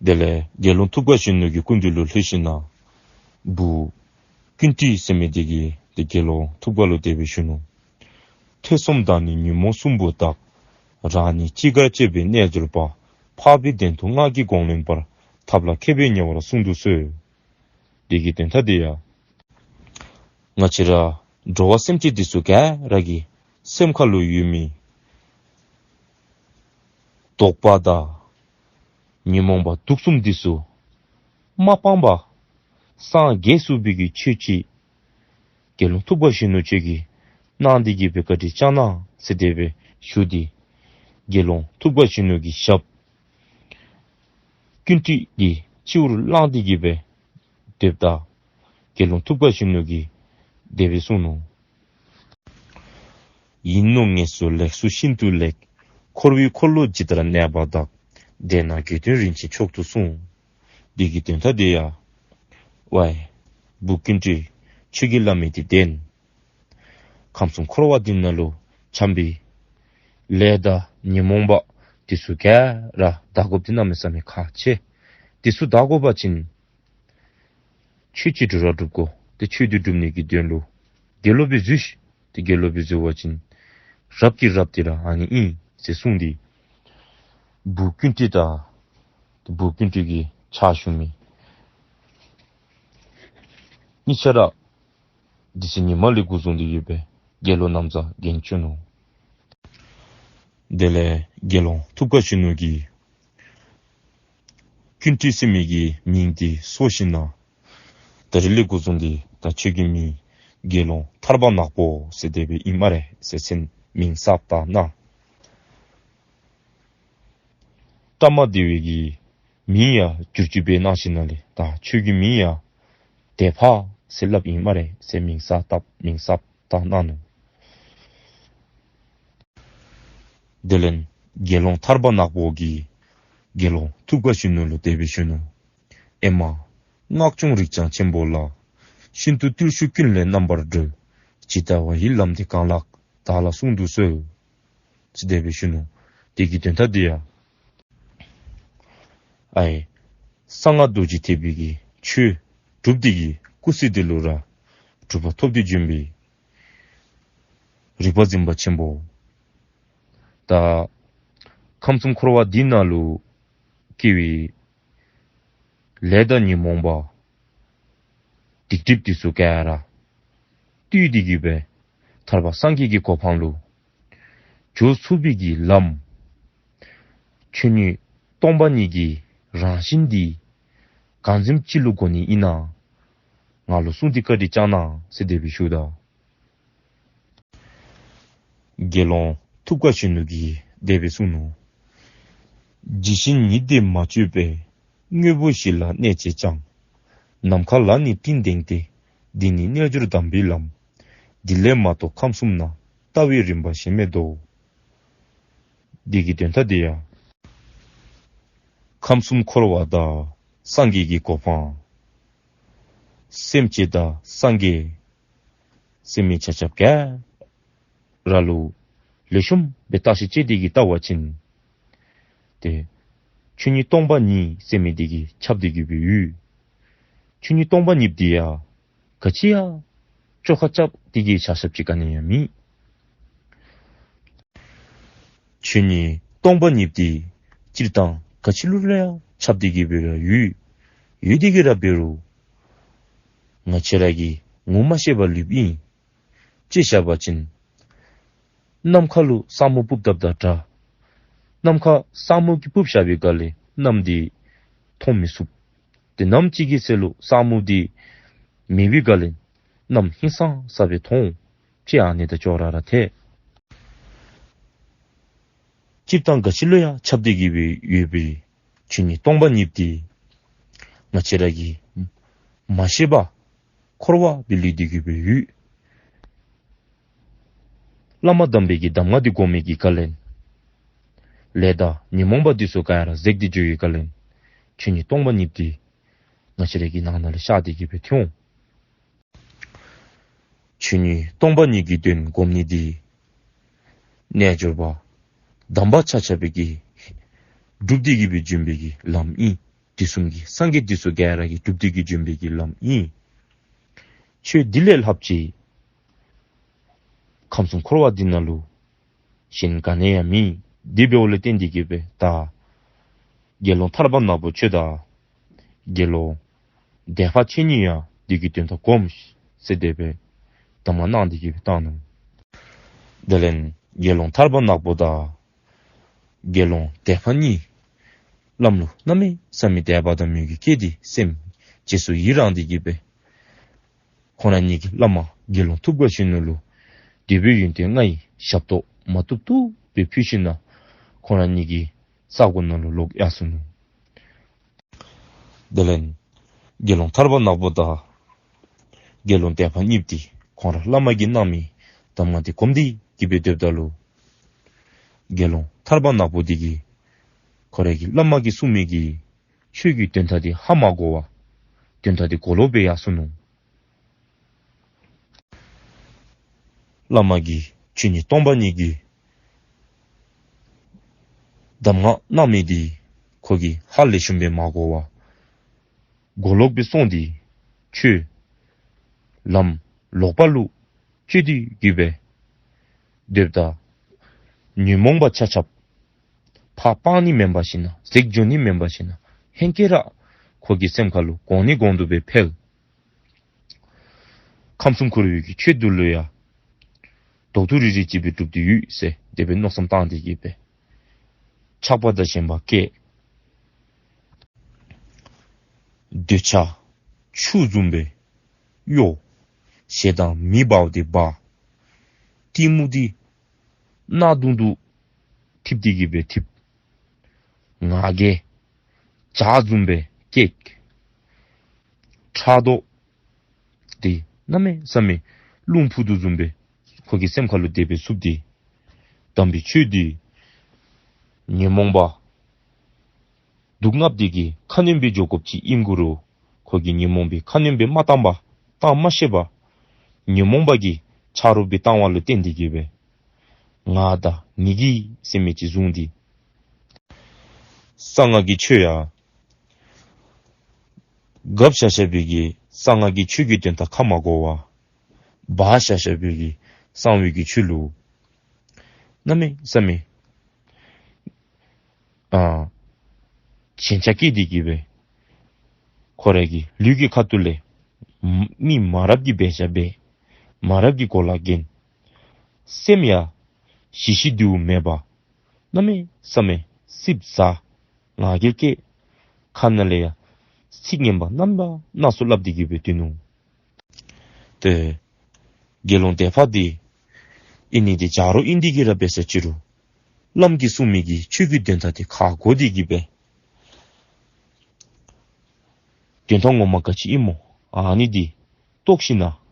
དེ་ལས་དགེ་སློང་ཐུབ་དཀའ་གཞོན་ནུ་གི་སྐུ་མདུན་ལུ་ལྷོད་ཞིནམ་ལས་བུ་ཀུན་དཀྲིས་ཟེར་མི་འདི་གིས་ཏེ་དགེ་སློང་ཐུབ་དཀའ་ལུ་དེ་སྦེ་ཞུ་ནུག། ཐོས་བསམ་དང་ནི་ཉོན་མོངས་གསུམ་པོ་དག། རང་ཉིད་ཅི་དགར་སྤྱད་པའི་རྣལ་འབྱོར་པ། འཕགས་པའི་དོན་དུ་སྔགས་ཀྱི་གོང་ལེན་པར། ཐབས་ལ་མཁས་པས་ཉེ་བར་གསུང་དུ་གསོལ། འདི་གི་དོན་དག་འདི་ཡང་ང་བཅས་ར་འགྲོ་བ་སེམས་ཅན་འདི་ཚུ་ག་ར་གི་སེམས་ཁ་ལུ་ཡོད་མི་དོགས་པ་དང་ཉོན་མོངས་པ་དུག་གསུམ་འདི་ཚུ་མ་སྤངས་པར་སངས་རྒྱས་ཚུགས་པའི་གི་ཆོས་ཅིག་དགེ་སློང་ཐུབ་དཀའ་གཞོན་ནུ་ཁྱོད་ཀྱིས་གནང་སྟེ་གི་སྦེ་བཀའ་དྲིན་བསྐྱང་གནང་ཟེར་དེ་སྦེ་ཞུ་སྟེ་དགེ་སློང་ཐུབ་དཀའ་གཞོན་ནུ་གི་ཞབས་ཀུན་དཀྲིས་ཀྱི་སྤྱི་བོར་བླངས་ཏེ་གི་སྦེ་སྡོདཔ་ད་དགེ་སློང་ཐུབ་དཀའ་གཞོན་ནུ་གིས་དེ་སྦེ་གསུངས་ནུག། ཡིན་ནོ་ངེས་སོ་ལེགས་སོ་ཤིན་ཏུ་ལེགས། འཁོར་བའི་འཁོར་ལོ་ཇི་ལྟར་གནས་པ་དག། དེ་ན་དགེ་འདུན་རིན་ཆེན་མཆོག་ཏུ་གསུངས། འདི་གི་དོན་དག་འདི་ཡང་ཝའི་བུ་ཀུན་དཀྲིས་ཁྱོད་ཀྱིས་སླབ་མི་འདི་བདེན། ཁམས་གསུམ་འཁོར་བ་འདི་ནང་ལུ་འཁྱམས་པའི་ལས་དང་ཉོན་མོངས་པ་འདི་ཚུ་ག་ར་དག་དགོཔ་འདི་གནམ་མེད་ས་མེད་ཁག་ཆེ། འདི་ཚུ་དག་དགོ་པ་ཅིན་ཆོས་ཅིག་སྒྲུབ་ར་སྒྲུབ་དགོ། ཏེ་ཆོས་འདི་སྒྲུབ་ནི་གི་དོན་ལུ་དགེ་སློང་སྦེ་འཛུལ་ཤིག། ཏེ་དགེ་སློང་སྦེ་འཛུལ་བ་ཅིན་རབ་ཀྱི་རབ་འདི་ར་ཨ་ནི་ཨིན་ཟེར་གསུངས་ཏེ་བུ་ཀུན་དཀྲིས་དང་ཏེ་བུ་ཀུན་དཀྲིས་ཀྱི་ཕྱག་ཞུ་མི་གཉིས་ཆ་ར་དེ་ཚེ་ཉིནམ་ལས་འགོ་བཟུང་སྟེ་གི་སྦེ་དགེ་སློང་ནམ་བཟའ་གྱོན་བྱོན་ནུག། དེ་ལས་དགེ་སློང་ཐུབ་དཀའ་གཞོན་ནུ་གིས་ཀུན་དཀྲིས་ཟེར་མི་གི་མིང་འདི་གསོ་ཞིནམ་ལས་ད་རིས་ལས་འགོ་བཟུང་སྟེ་ད་ཁྱོད་ཀྱི་མིང་དགེ་སློང་ཐར་པ་ནག་པོ་ཟེར་དེ་སྦེ་ཨིན་སྨ་རེ་ཟེར་མཚན་མིང་གསརཔ་བཏགས་གནང་། བཀྲ་མ་བདེ་བའི་གི་མིང་ཡང་བསྒྱུར་བཅོས་འབད་གནང་ཞིནམ་ལས་ད་ཁྱོད་ཀྱི་མིང་ཡང་དད་འཕགས་ཟེར་སླབ་ཨིན་སྨ་རེ་ཟེར་མིང་གསརཔ་བཏགས་མིང་གསརཔ་བཏགས་གནང་ནུག། དེ་ལས་དགེ་སློང་ཐར་པ་ནག་པོ་གིས་དགེ་སློང་ཐུབ་དཀའ་གཞོན་ནུ་ལུ་དེ་སྦེ་ཞུ་ནུག། ཨེ་མ། སྔགས་སྐྱོང་རིགས་བྱང་ཆེན་པོ་ལ། ཤིན་ཏུ་བརྟུལ་ཞུགས་ཀུན་ལས་རྣམ་པར་གྲོལ། ཇི་ལྟ་བ་ཡི་ལམ་འདི་གང་ལགས། བདག་ལ་གསུང་དུ་གསོལ། ཟེར་དེ་སྦེ་ཞུ་ནུག། དེ་གི་དོན་དག་འདི་ཡང་ཨའི་གསང་སྔགས་རྡོ་རྗེ་ཐེག་པའི་གི་ཆོས་སྒྲུབ་སྟེ་གི་སྐུ་ཚེ་འདི་ལུ་ར་གྲུབ་པ་ཐོབ་སྟེ་བྱོན་པའི་རིག་པ་འཛིན་པ་ཆེན་པོ། ད་ཁམས་གསུམ་འཁོར་བ་འདི་ནང་ལུ་སྐྱེ་བའི་ལས་དང་ཉོན་མོངས་པ་སྡིག་སྒྲིབ་འདི་ཚུ་ག་ར་བཏུལ་ཏེ་གི་སྦེ་ཐར་པ་སངས་རྒྱས་ཀྱི་གོ་འཕང་ལུ་འགྱོ་ཚུགས་པའི་གི་ལམ། ཆོས་ཉིད་སྟོང་པ་ཉིད་ཀྱི་རང་བཞིན་འདི་ག་དེམ་ཅིག་ལུ་གོ་ནི་ཨིན་ན་ང་ལུ་གསུངས་ཏེ་བཀའ་དྲིན་བསྐྱང་གནང་ཟེར་དེ་སྦེ་ཞུཝ་ད། དགེ་སློང་ཐུབ་དཀའ་གཞོན་ནུ་གིས་དེ་སྦེ་གསུངས་ནུག། ཇི་བཞིན་ཉིད་དེ་མ་བཅོས་པའི། དངོས་པོ་བཞི་ལ་གནས་བྱེད་ཀྱང་། ནམ་མཁའ་ལ་ནི་སྤྲིན་དེངས་ཏེ། འདི་ནི་རྣལ་འབྱོར་དམ་པའི་ལམ། འདི་ལས་མ་གཏོགས་ཁམས་གསུམ་ན། ལྟ་བའི་རིམ་པ་གཞན་མེད་དོ། འདི་གི་དོན་དག་འདི་ཡང་ཁམས་གསུམ་འཁོར་བ་དང་སངས་རྒྱས་ཀྱི་གོ་འཕང་། སེམས་ཅན་དང་སངས་རྒྱས་ཟེར་མི་ཆ་ཁྱབ་ག་ར་ལུ་ལེགས་ཤོམ་སྦེ་བརྟག་ཞིབ་དཔྱད་དེ་གི་བལྟ་བ་ཅིན་ཏེ་ཆོས་ཉིད་སྟོང་པ་ཉིད་ཟེར་མི་འདི་གིས་ཁྱབ་སྟེ་གི་སྦེ་ཡོད། ཆོས་ཉིད་སྟོང་པ་ཉིད་འདི་ཡང་ག་ཅི་ཡང་བཅོ་ཁ་རྐྱབ་སྟེ་གི་ཆ་ཁྱབ་ཅིག་ག་ནི་ཡང་མེད། ཆོས་ཉིད་སྟོང་པ་ཉིད་དེ་སྤྱིར་བཏང་ག་ཅི་ལུ་ལུ་ཡང་ཁྱབ་སྟེ་གི་སྦེ་ར་ཡོད། ཡོད་དེ་གི་ར་འབད་རུང་ང་བཅས་ར་གིས་ངོ་མ་ཤེས་པར་ལུསཔ་ཨིན། དཔྱེ་བཞག་པ་ཅིན་ནམ་མཁའ་ལུ་སྲབ་མོ་སྤུབ་བཏབ་དང་འདྲ། ནམ་མཁའ་སྲབ་མོ་གིས་སྤུབ་བཞག་པའི་སྒང་ལས་གནམ་དེ་མཐོང་མི་ཚུགས། དེ་ནམ་ཅིག་གི་ཚེ་ལུ་སྲབ་མོ་དེ་མེད་པའི་སྒང་ལས་གནམ་ཧིང་སངས་ས་སྦེ་མཐོང་། དཔྱེ་ཨ་ནི་དང་ཅོག་ར་ར་འཐད། སྤྱིར་བཏང་ག་ཅི་ལུ་ཡང་ཁྱབ་སྟེ་གི་སྦེ་ཡོད་པའི་ཆོས་ཉིད་སྟོང་པ་ཉིད་དེ་ང་བཅས་ར་གིས་མ་ཤེས་པར་འཁོར་བ་སྦེ་ལུས་ཏེ་གི་སྦེ་ཡོད། བླ་མ་དམ་པའི་གི་གདམས་ངག་འདི་སྒོམ་མི་གི་སྒང་ལས་ལས་དང་ཉོན་མོངས་པ་འདི་ཚུ་ག་ར་ཟད་དེ་འགྱོ་བའི་སྒང་ལས་ཆོས་ཉིད་སྟོང་པ་ཉིད་དེ་ང་བཅས་ར་གི་ནང་ན་ལུ་ཤར་ཏེ་གི་སྦེ་ཐོན་འོང་། ཆོས་ཉིད་སྟོང་པ་ཉིད་ཀྱི་དོན་སྒོམ་ནི་འདི་རྣལ་འབྱོར་པ་དམ་པ་ཆ་ཁྱབ་པའི་གིས་སྒྲུབ་སྟེ་གི་སྦེ་བྱོན་པའི་གི་ལམ་ཨིན། དུས་གསུམ་གྱི་སངས་རྒྱས་འདི་ཚུ་ག་ར་གིས་སྒྲུབ་སྟེ་གི་བྱོན་པའི་གི་ལམ་ཨིན། ཆོས་འདི་ལས་ལྷགཔ་ཅིག་ཁམས་གསུམ་འཁོར་བ་འདི་ནང་ལུ་གཞན་ག་ནི་ཡང་མེད། དེ་འབདཝ་ལས་བརྟེན་ཏེ་གི་སྦེ་ད་དགེ་སློང་ཐར་པ་ནག་པོ་ཁྱོད་དང་དགེ་སློང་དད་པ་ཁྱེད་གཉིས་ཡང་འདི་གི་དོན་དག་སྒོམ་ཟེར་དེ་སྦེ་གདམས་ངག་གནང་སྟེ་གི་སྦེ་བཏང་ནུག། དེ་ལས་དགེ་སློང་ཐར་པ་ནག་པོ་དང་དགེ་སློང་དད་པ་གཉིས་བླམ་ལུ་གནམ་མེད་ས་མེད་དད་པ་དང་མོས་གུས་སྐྱེས་ཏེ་སེམས་རྗེས་སུ་ཡི་རངས་ཏེ་གི་སྦེ་ཁོང་ར་གཉིས་ཀྱིས་བླ་མ་དགེ་སློང་ཐུབ་དཀའ་གཞོན་ནུ་ལུ་འདོད་པའི་ཡོན་ཏན་ལྔ་ཡི་ཞབས་ཏོག་མ་བཏུབ་བཏུབ་སྦེ་ཕུལ་ཞིནམ་ལས་ཁོང་ར་གཉིས་ཀྱི་ས་གོ་ནང་ལུ་ལོག་ཡར་སོ་ནུག། དེ་ལས་དགེ་སློང་ཐར་པ་ནག་པོ་དང་དགེ་སློང་དད་པ་གཉིས་འདི་ཁོང་ར་བླ་མ་གིས་གནང་མི་གདམས་ངག་འདི་སྒོམ་སྟེ་གི་སྦེ་སྡོདཔ་ད་ལུ་དགེ་སློང་ཐར་པ་ནག་པོ་འདི་གིས་ཁོ་ར་གི་བླ་མ་གིས་གསུངས་མི་གི་ཆོས་ཀྱི་དོན་དག་འདི་ཧ་མ་གོ་བར་དོན་དག་འདི་གོ་ལོག་སྦེ་ཡར་སོ་ནུག། བླ་མ་གིས་ཆོས་ཉིད་སྟོང་པ་ཉིད་ཀྱི་གདམས་ངག་གནང་མི་འདི་ཁོ་གིས་ཧ་ལས་ཤོམ་སྦེ་མ་གོ་བར་གོ་ལོག་སྦེ་སོང་སྟེ་ཆོས་ལམ་ལོག་པ་ལུ་སྤྱོད་དེ་གི་སྦེ་སྡོདཔ་ད་ཉོན་མོངས་པ་ཆ་ཁྱབ་ཕར་སྤང་ནི་མེན་པར་ཞིནམ་ལས་ཟད་འགྱོ་ནི་མེན་པར་ཞིནམ་ལས་ཧེང་སྐལ་ར་ཁོ་གི་སེམས་ཁ་ལུ་གོང་ནས་གོང་དུ་སྦེ་འཕེལ། ཁམས་གསུམ་འཁོར་བའི་གི་ཆོས་འདི་ལུ་ཡང་ལྡོག་ཐབས་རིགས་རིགས་ཅིག་སྦེ་སྒྲུབ་སྟེ་ཡོད་ཟེར་དེ་སྦེ་མནོ་བསམ་བཏང་སྟེ་གི་སྦེ་ཆགས་པ་དང་ཞེན་པ་སྐྱེ། འདོད་ཆགས་ཆུ་བཟུམ་སྦེ་གཡོ། ཞེ་སྡང་མེ་འབརཝ་དེ་འབར། གཏི་མུག་འདི་གནག་དུང་དུ་འཐིབས་ཏེ་གི་སྦེ་འཐིབས། ང་རྒྱལ་བྱག་བཟུམ་སྦེ་སྐྱེ། ཕྲག་དོག་འདི་གནམ་མེད་ས་མེད་རླུང་བུ་དུ་བཟུམ་སྦེ་ཁོ་གི་སེམས་ཁ་ལུ་དེ་སྦེ་བསུབས་ཏེ་དམ་པའི་ཆོས་འདི་ཉོན་མོངས་པ་དུག་ལྔ་འདི་གིས་ཁ་གནོན་སྦེ་འགྱོ་དགོཔ་ཅིག་ཨིན་དགོ་རུང་ཁོ་གིས་ཉོན་མོངས་པའི་ཁ་གནོན་སྦེ་མ་བཏང་པར་བཏང་མ་ཤེས་པར་ཉོན་མོངས་པ་གིས་ཆ་རོགས་སྦེ་བཏང་བ་ལུ་བརྟེན་ཏེ་གི་སྦེ་ང་དང་ངེ་གི་ཟེར་མི་ཅིག་བཟུང་སྟེ་གསང་སྔགས་ཀྱི་ཆོས་ཡང་སྒྲུབ་བཞག་བཞག་པའི་གི་གསང་སྔགས་ཀྱི་ཆོས་ཀྱི་དོན་དག་ཧ་མ་གོ་བར་སྦ་བཞག་བཞག་པའི་གི་གསང་བའི་གི་ཆོས་ལུ་གནམ་མེད་ས་མེད་ཨ་ཞེན་ཆགས་སྐྱེས་ཏེ་གི་སྦེ་ཁོ་རའི་གི་ལུས་ཀྱི་ཁ་ཐུག་ལས་མི་མ་རབས་ཀྱི་འབད་བཞག་འབད། མ་རབས་ཀྱི་གོ་ལ་གྱོན། སེམས་ཡང་ཞི་ཞི་དུ་མེད་པར་གནམ་མེད་ས་མེད་སིབ་ཟ། ང་རྒྱལ་སྐྱེ། ཁ་ནང་ལས་ཡང་ཚིག་ངན་པ་རྣམ་པ་སྣ་ཚོགས་སླབ་སྟེ་གི་སྦེ་སྡོད་ནུག། ཏེ་དགེ་སློང་དེ་ཕར་འདི་ཨིན་ནི་འདི་ཆ་རོགས་ཨིན་ཏེ་གི་ར་འབད་ས་ཅི་རུང་བླམ་གིས་གསུངས་མི་གི་ཆོས་ཀྱི་དོན་དག་འདི་ཧ་གོ་སྟེ་གི་སྦེ་དོན་དག་ངོ་མ་ག་ཅི་ཨིན་མོ་ཨ་ནི་འདི་རྟོགས་ཞིནམ་ལས་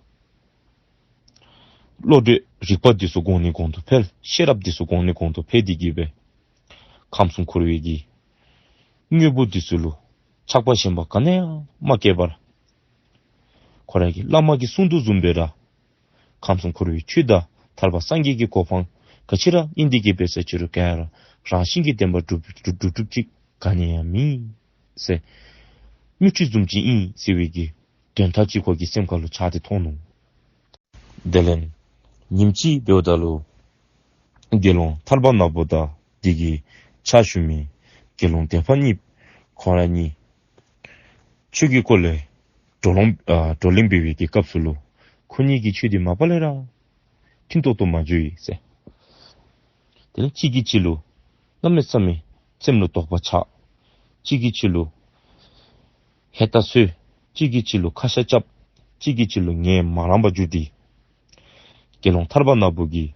བློ་གྲོས་རིག་པ་འདི་ཚུ་གོང་ནས་གོང་དུ་འཕེལ། ཤེས་རབ་འདི་ཚུ་གོང་ནས་གོང་དུ་འཕེལ་ཏེ་གི་སྦེ་ཁམས་གསུམ་འཁོར་བའི་གི་དངོས་པོ་འདི་ཚུ་ལུ་ཆགས་པ་ཞེན་པ་ག་ནི་ཡང་མ་སྐྱེས་པར་ཁོ་རའི་གི་བླ་མ་གིས་གསུངས་དོ་བཟུམ་སྦེ་ར་ཁམས་གསུམ་འཁོར་བའི་ཆོས་དང་ཐར་པ་སངས་རྒྱས་ཀྱི་གོ་འཕང་ག་ཅི་ར་ཨིན་ཏེ་གི་འབད་ས་ཅི་རུང་ག་ར་རང་བཞིན་གྱིས་བདེན་པར་གྲུབ་གྲུབ་གྲུབ་གྲུབ་ཅིག་ག་ནི་ཡང་མེད་ཟེར་མིག་འཕྲུལ་བཟུམ་ཅིག་ཨིན་ཟེར་བའི་གི་དོན་དག་ཅིག་ཁོ་གི་སེམས་ཁ་ལུ་ཆགས་ཏེ་མཐོང་ནུག། དེ་ལས་ཉིནམ་ཅིག་འབདཝ་ད་ལུ་དགེ་སློང་ཐར་པ་ནག་པོ་དང་ འདི་གི་ཕྱག་ཞུ་མི་དགེ་སློང་སྡེ་པ་གཉིས་ཁོང་ར་གཉིས་ཆོས་ཀྱི་སྐོར་ལས་བགྲོ་གླེང་ཨ་བགྲོ་གླེང་འབད་བའི་གི་སྐབས་སུ་ལུ་ཁོང་གཉིས་ཀྱིས་ཆོས་འདི་མ་པ་ལས་ར་མཐུན་ཏོག་ཏོ་མ་འགྱོ་ཡི་ཟེར། དེ་ལས་གཅིག་གིས་གཅིག་ལུ་གནམ་མེད་ས་མེད་སེམས་ལུ་དོགས་པ་ཆགས། གཅིག་གིས་གཅིག་ལུ་ཧེ་ཏ་སོ། གཅིག་གིས་གཅིག་ལུ་ཁ་ཤ་རྐྱབ། གཅིག་གིས་གཅིག་ལུ་ངལ་མ་རངས་པར་གྱུར་ཏེ་དགེ་སློང་ཐར་པ་ནག་པོ་གིས་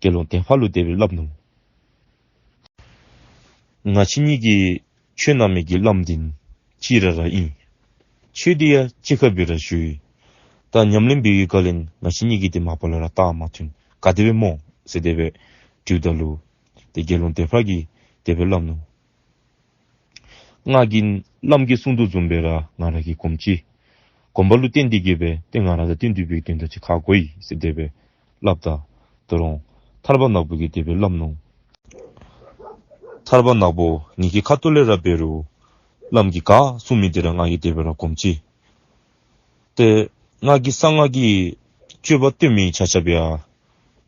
དགེ་སློང་སྡེ་པ་ལུ་དེ་སྦེ་སླབ་ནུག། ང་བཅས་གཉིས་ཀྱིས་ཆོས་གནང་མི་གི་བླམ་འདི་གཅིག་ར་ར་ཨིན། ཆོས་འདི་ཡང་གཅིག་ཁར་སྦེ་ར་ཞུ་ཡི། ད་ཉམས་ལེན་འབད་བའི་སྐབས་ལས་ང་བཅས་གཉིས་ཀྱི་འདི་མ་པ་ལས་ར་རྟགས་མ་མཐུན། ག་དེ་སྦེ་སྨོ་ཟེར་དེ་སྦེ་དྲིཝ་ད་ལུ་ཏེ་དགེ་སློང་སྡེ་པ་གིས་དེ་སྦེ་སླབ་ནུག། ང་གིས་བླམ་གིས་གསུང་དོ་བཟུམ་སྦེ་ར་ང་ར་གིས་སྒོམ་ཅི། སྒོམ་པ་ལུ་བརྟེན་ཏེ་གི་སྦེ་ཏེ་ང་ར་དང་བསྟུན་ཏེ་སྦེ་དོན་དག་ཅིག་ཁ་གོ་ཡི་ཟེར་དེ་སྦེ་སླབ་ད་ད་རུང་ཐར་པ་ནག་པོ་གིས་དེ་སྦེ་སླབ་ནུག། ཐར་པ་ནག་པོ་ངེ་གི་ཁ་ཐུག་ལས་ར་འབད་རུང་བླམ་གིས་ག་གསུང་མི་འདི་ར་ང་གིས་དེ་སྦེ་ར་སྒོམ་ཅི། ཏེ་ང་གིས་གསང་སྔགས་ཀྱི་སྤྱོད་པ་སྟོན་མི་ཆ་ཁྱབ་ཡང་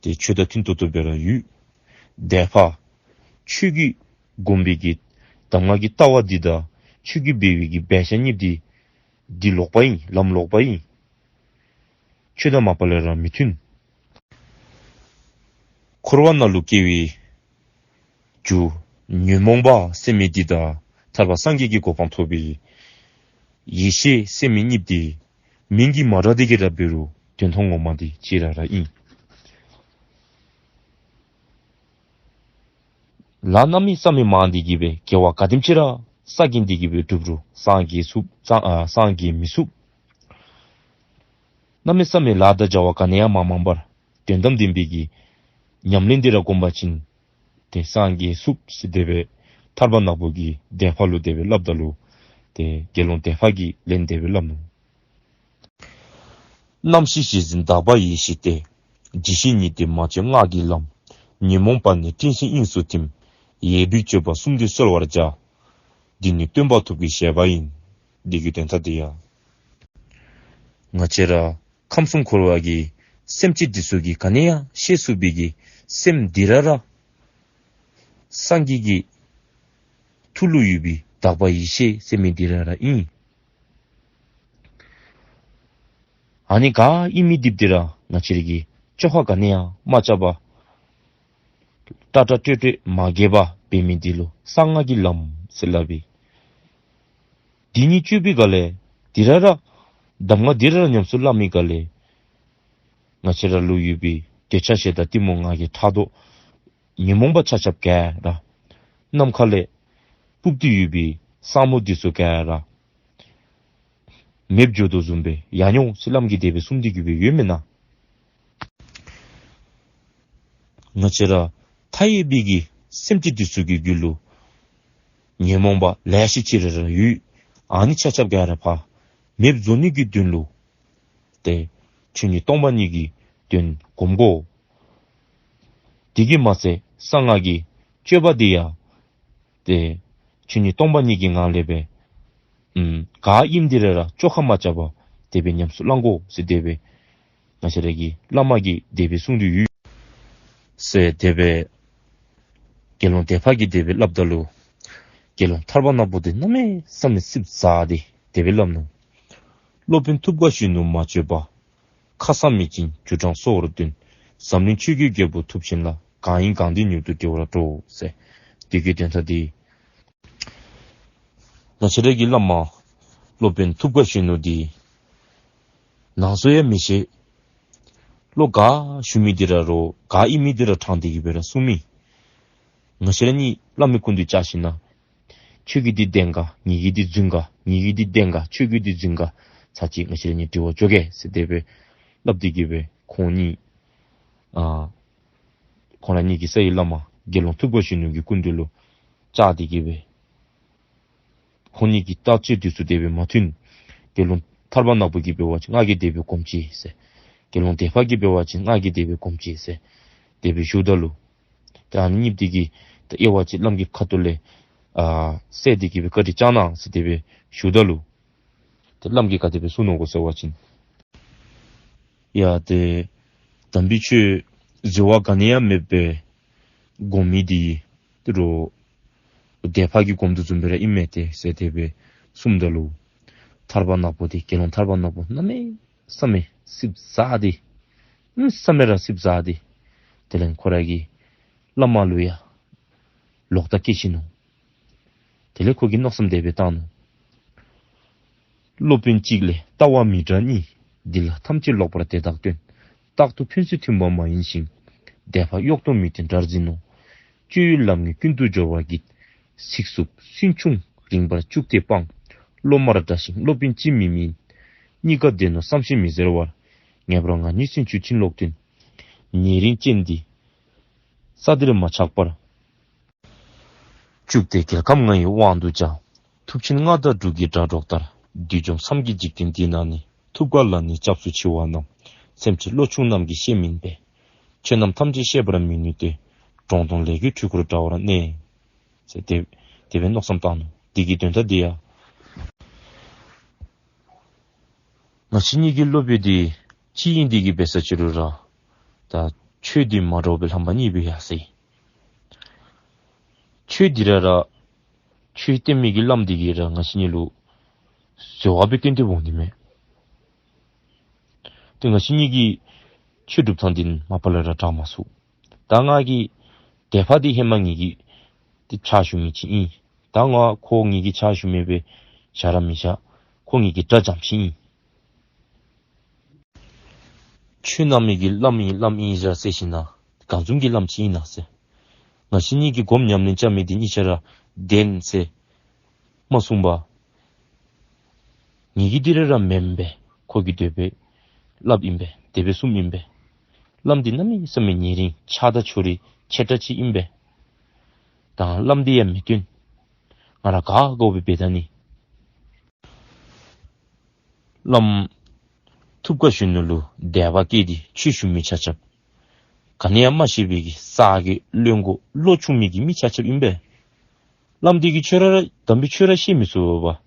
ཏེ་ཆོས་དང་མཐུན་ཏོག་ཏོ་སྦེ་ར་ཡོད། དེ་ཕར་ཆོས་ཀྱི་སྒོམ་པའི་གི་གདམས་ངག་གི་ལྟ་བ་འདི་དང་ཆོས་ཀྱི་འབད་བའི་གི་འབད་བཞག་གཉིས་འདི་འདི་ལོག་པ་ཨིན། ལམ་ལོག་པ་ཨིན། ཆོས་དང་མ་པ་ལས་ར་མི་མཐུན། འཁོར་བ་ནང་ལུ་སྐྱེ་བའི་རྒྱུ་ཉོན་མོངས་པ་ཟེར་མི་འདི་དང་ཐར་པ་སངས་རྒྱས་ཀྱི་གོ་འཕང་ཐོབ་པའི་ཡེ་ཤེས་ཟེར་མི་གཉིས་འདི་མིང་གིས་མ་འདྲ་སྟེ་གི་ར་འབད་རུང་དོན་དག་ངོ་མ་འདི་གཅིག་ར་ར་ཨིན། ལཱ་གནམ་མེད་ས་མེད་མང་སྟེ་གི་སྦེ་དགེ་བ་ག་དེམ་ཅིག་ར་བསགས་ཀྱིན་ཏེ་གི་སྦེ་སྒྲུབ་རུང་སངས་རྒྱས་ཚུགས་སངས་ཨ་སངས་རྒྱས་མི་ཚུགས། གནམ་མེད་ས་མེད་ལཱ་དང་བྱ་བ་ག་ནི་ཡང་མ་མང་པར་དོན་དམ་བདེན་པའི་གི་ཉམས་ལེན་འདི་ར་སྒོམ་པ་ཅིན་ཏེ་སངས་རྒྱས་ཚུགས་ཟེར་དེ་སྦེ་ཐར་པ་ནག་པོ་གིས་སྡེ་པ་ལུ་དེ་སྦེ་སླབ་ད་ལུ་ཏེ་དགེ་སློང་སྡེ་པ་གིས་ལན་དེ་སྦེ་སླབ་ནུག། རྣམ་ཤེས་ཞེན་འཛིན་དག་པ་ཡེ་ཤེས་ཏེ། ཇི་ཞིག་ཉིད་དེ་མ་བཅོས་སྔགས་ཀྱི་ལམ། ཉོན་མོངས་པ་ནི་སྤྲིན་བཞིན་དབྱིངས་སུ་ཐིམ། ཡས་བུའི་སྤྱོད་པ་གསུམ་དེ་གསོལ་བར་བྱ། འདི་ནི་སྟོན་པ་ཐུབ་ཀྱི་བཞེད་པ་ཡིན། འདི་གི་དོན་དག་འདི་ཡང་ང་བཅས་ར་ཁམས་གསུམ་འཁོར་བ་གི་སེམས་ཅན་འདི་ཚུ་གིས་ག་ནི་ཡང་ཤེས་ཚུགས་པའི་གི་སེམས་འདི་ར་ར་སངས་རྒྱས་ཀྱི་ཐུགས་ལུ་ཡོད་པའི་དག་པ་ཡེ་ཤེས་ཟེར་མི་འདི་ར་ར་ཨིན། ཨ་ནི་ག་ཨིན་མི་འདི་འདི་ར་ང་བཅས་ར་གིས་བཅོ་ཁ་ག་ནི་ཡང་མ་རྐྱབ་པར་ཏག་ཏག་སྤྲོས་བྲལ་མ་རྒྱས་པར་འབད་མི་འདི་ལུ་གསང་སྔགས་ཀྱི་ལམ་ཟེར་སླབ་ཨིན། འདི་གཉིས་སྤྱོད་པའི་སྒང་ལས་འདི་ར་ར་གདམས་ངག་འདི་ར་ར་ཉམས་སུ་བླང་མི་སྒང་ལས་ང་བཅས་ར་ལུ་ཡོད་པའི་འདོད་ཆགས་ཞེ་སྡང་གཏི་མུག་ང་རྒྱལ་ཕྲག་དོག་ཉོན་མོངས་པ་ཆ་ཁྱབ་ག་ར་ནམ་མཁའ་ལས་སྤུབས་ཏེ་ཡོད་པའི་ས་སྨུག་འདི་ཚུ་ག་ར་མེདཔ་འགྱོ་དོ་བཟུམ་སྦེ་ཡང་ཡོང་ཟེར་བླམ་གིས་དེ་སྦེ་གསུངས་ཏེ་གི་སྦེ་ཡོད་མེན་ན། ང་བཅས་ར་མཐའ་ཡས་པའི་གི་སེམས་ཅན་འདི་ཚུ་གི་རྒྱུད་ལུ་ཉོན་མོངས་པ་ལེ་ཤ་ཅིག་ར་ར་ཡོད། ཨ་ནི་ཆ་ཁྱབ་ག་ར་ཕར་མེདཔ་བཟོ་ནི་གི་དོན་ལུ་ཏེ་ཆོས་ཉིད་སྟོང་པ་ཉིད་ཀྱི་དོན་སྒོམ་དགོ། དེ་གིས་མ་ཚད་གསང་སྔགས་ཀྱི་སྤྱོད་པ་འདི་ཡང་ཏེ་ཆོས་ཉིད་སྟོང་པ་ཉིད་ཀྱི་ངང་ལས་སྦེ་ཨམ་ག་ཨིནམ་འདི་ར་ར་བཅོ་ཁ་མ་རྐྱབ་པར་དེ་སྦེ་ཉམས་སུ་བླང་དགོ་ཟེར་དེ་སྦེ་ང་བཅས་ར་གི་བླ་མ་གིས་དེ་སྦེ་གསུངས་ཏེ་ཡོད་ཟེར་དེ་སྦེ་དགེ་སློང་སྡེ་པ་གིས་དེ་སྦེ་སླབ་ད་ལུ་དགེ་སློང་ཐར་པ་ནག་པོ་འདི་གནམ་མེད་ས་མེད་ཙིགཔ་ཟ་སྟེ་དེ་སྦེ་སླབ་ནུག། སློབ་དཔོན་ཐུབ་དཀའ་གཞོན་ནུ་མ་བཅོས་པ། ཁ་གསང་མེད་ཅིང་རྒྱུ་དྲང་གསོལ་བ་འདོན། འཛམ་གླིང་ཆོས་ཀྱི་རྒྱལ་པོ་ཐུབ་ཆེན་ལ། གང་ཡིན་གང་བདེན་མྱུར་དུ་འདྲི་བར་སྤྲོ་ཟེར། དེ་གི་དོན་དག་འདི་ང་བཅས་ར་གི་བླ་མ་སློབ་དཔོན་ཐུབ་དཀའ་གཞོན་ནུ་འདི་ནང་གསུང་ཡང་མི་ཤེས། བློ་ག་ཞུ་མི་འདི་ར་རོ་ག་ཨིན་མི་འདི་ར་དྲང་སྟེ་གི་སྦེ་ར་གསུང་མི། ང་བཅས་ར་གཉིས་བླ་མའི་སྐུ་མདུན་བཅར་ཞིན་ན་ཁྱོད་ཀྱི་འདི་བདེན་ག། ངེ་གི་འདི་རྫུན་ག། ངེ་གི་འདི་བདེན་ག། ཁྱོད་ཀྱི་འདི་རྫུན་ག། ཚར་གཅིག་ང་བཅས་ར་གཉིས་དྲི་བར་འགྱོ་གེ་ཟེར་དེ་སྦེ་སླབ་སྟེ་གི་སྦེ་ཁོང་གཉིས་ཨ་ཁོང་ར་གཉིས་ཀྱི་རྩ་བའི་བླ་མ་དགེ་སློང་ཐུབ་དཀའ་གཞོན་ནུ་གི་སྐུ་མདུན་ལུ་བཅར་ཏེ་གི་སྦེ་ཁོང་གཉིས་ཀྱི་བརྟག་དཔྱད་འདི་ཚུ་དེ་སྦེ་མ་མཐུན། དགེ་སློང་ཐར་པ་ནག་པོ་གིས་འབད་བ་ཅིན་ང་གིས་དེ་སྦེ་སྒོམ་ཅི་ཟེར། དགེ་སློང་སྡེ་པ་གིས་འབད་བ་ཅིན་ང་གིས་དེ་སྦེ་སྒོམ་ཅི་ཟེར་དེ་སྦེ་ཞུཝ་ད་ལུ་ཏེ་ཨ་ནི་གཉིས་འདི་གིས་ཏེ་དབྱེ་བ་ཅིག་བླམ་གི་ཁ་ཐུག་ལས་ཨ་བསལ་ཏེ་གི་སྦེ་བཀའ་དྲིན་བསྐྱང་གནང་ཟེར་དེ་སྦེ་ཞུཝ་ད་ལུ་ཏེ་བླམ་གིས་ག་དེ་སྦེ་གསུངས་ནུག་གོ་ཟེར་བ་ཅིན། ཡ་ཏེ་དམ་པའི་ཆོས་འཛོལ་བ་ག་ནི་ཡང་མེད་པའི་ སྒོམ་མི་འདི་ཏེ་རོགས་དད་པ་གིས་སྒོམ་དོ་བཟུམ་སྦེ་ར་ཨིན་མས་ཏེ་ཟེར་དེ་སྦེ་གསུངམ་ད་ལུ་ཐར་པ་ནག་པོ་འདི་དགེ་སློང་ཐར་པ་ནག་པོ་གནམ་མེད་ས་མེད་སེམས་ཟ་སྟེ་གནམ་མེད་ས་མེད་ར་སེམས་ཟ་སྟེ་དེ་ལས་ཁོ་ར་གི་བླ་མ་ལུ་ཡང་ལོག་ལྟ་སྐྱེས་ཞིནམ་ལས་དེ་ལས་ཁོ་གིས་མནོ་བསམ་དེ་སྦེ་བཏང་ནུག། སློབ་དཔོན་གཅིག་ལས་ལྟ་བ་མི་འདྲ་གཉིས། འདི་ལ་ཐམས་ཅད་ལོག་པར་དེ་དག་སྟོན། རྟག་ཏུ་ཕན་ཚུན་མཐུན་པ་མ་ཡིན་ཞིང་། དད་པ་གཡོ་ལྟ་མི་མཐུན་དགྲར་འཛིན་ནོ། སྤྱོད་ཡུལ་ལམ་ངན་ཀུན་ཏུ་སྦྱོར་བར་བགྱིད། ཚིག་རྩུབ་སུན་ཕྱུང་རིང་བར་བཅུག་སྟེ་སྤང་། སློབ་མར་འདྲ་ཞིང་སློབ་དཔོན་ཅིས་མི་མིན། གཉིས་ཀ་བདེན་ནོ་བསམ་ཤེས་མི་ཟེར་བར། ངེས་པར་ང་ཉིད་སུན་ཕྱུང་ཕྱིན་ལོག་སྟོན། ཉེ་རིང་ཅན་འདི་ས་འདིར་མ་ཆགས་པར། བཅུག་སྟེ་རྒྱལ་ཁམས་ང་ཡི་དབང་དུ་བྱ། ཐུབ་ཆེན་མངའ་བདག་འབྲུག་གི་སྒྲ་སྒྲོགས་ལྟར། བདུད་འཇོམས་བསམ་གྱིས་འཇིག་རྟེན་འདི་ན་ནི། ཐུབ་དཀའ་ལ་ནི་སྐྱབས་སུ་མཆི་བ་རྣམས། སེམས་ཅན་བློ་ཆུང་རྣམས་ཀྱིས་ཤེས་མིན་པས། ཆོས་རྣམས་ཐམས་ཅད་ཤེས་པར་མི་ནུས་ཏེ། གྲོང་དུང་ལས་ཀྱི་འཁྲུལ་འཁོར་འདྲ་བར་གནས། ཟེར་དེ་དེ་སྦེ་མནོ་བསམ་བཏང་ནུག། འདི་གི་དོན་དག་འདི་ཡང་ང་བཅས་གཉིས་ཀྱི་སློབ་དཔོན་འདི་གཅིག་ཨིན་དེ་གིས་འབད་ས་ཅི་རུང་ར་ད་ཆོས་འདི་མ་འདྲཝ་སྦེ་ལྷམ་པ་གཉིས་སྦེ་ཡར་སོ་ཡི། ཆོས་འདི་ར་ར་ཆོས་སྟོན་མི་གི་བླམ་འདི་གིས་ར་ང་བཅས་གཉིས་ལུ་བཟོད་པ་སྦེ་སྟོན་ཏེ་འོང་ནི་མས། ཏེ་ང་བཅས་གཉིས་ཀྱི་ཆོས་སྒྲུབ་ཐངས་འདི་མ་པ་ལས་ར་དྲག་མ་ཚུགས། ད་ང་གིས་དད་པ་འདི་ཧེ་མ་ངེ་གི་ཏེ་ཕྱག་ཞུ་མི་ཅིག་ཨིན། ད་ང་ཁོ་ངེ་གི་ཕྱག་ཞུ་མི་སྦེ་བཞག་ར་མི་བཞག། ཁོ་ངེ་གི་དགྲ་འཇམ་ཅིག་ཨིན། ཆོས་གནང་མི་གི་བླམ་ཨིན་བླམ་ཨིན་ཟེར་ཟེར་ཞིན་ན་གང་བཟུམ་གྱི་བླམ་ཅིག་ཨིན་ན་ཟེར། ང་བཅས་གཉིས་ཀྱིས་སྒོམ་ཉམས་ལེན་རྐྱབ་མི་འདི་གཉིས་ཆ་ར་བདེན་ཟེར་མ་གསུངས་པར། ངེ་གི་འདི་ར་ར་མེན་པས། ཁོ་གིས་དེ་སྦེ་སླབ་ཨིན་པས། དེ་སྦེ་གསུངམ་ཨིན་པས། བླམ་འདི་གནམ་མེད་ས་མེད་ཉེ་རིང་ཆགས་སྡང་ཕྱོགས་རིས་ཆེ་དྲགས་ཅིག་ཨིན་པས། ད་བླམ་འདི་ཡང་མི་བསྟུན། ང་ར་ག་དགའཝ་སྦེ་འབད་ད་ནི། བླམ་ཐུབ་དཀའ་གཞོན་ནུ་ལུ་དད་པ་སྐྱེས་ཏེ་ཆོས་ཞུ་མི་ཆ་ཁྱབ། ག་ནི་ཡང་མ་ཤེས་པའི་གི་ས་གི་བློན་པོ་བློ་ཆུང་མི་གི་མི་ཆ་ཁྱབ་ཨིན་པས། བླམ་འདི་གིས་ཆོས་ར་ར་དམ་པའི་ཆོས་ར་བཤད་མི་ཚུགས་པས།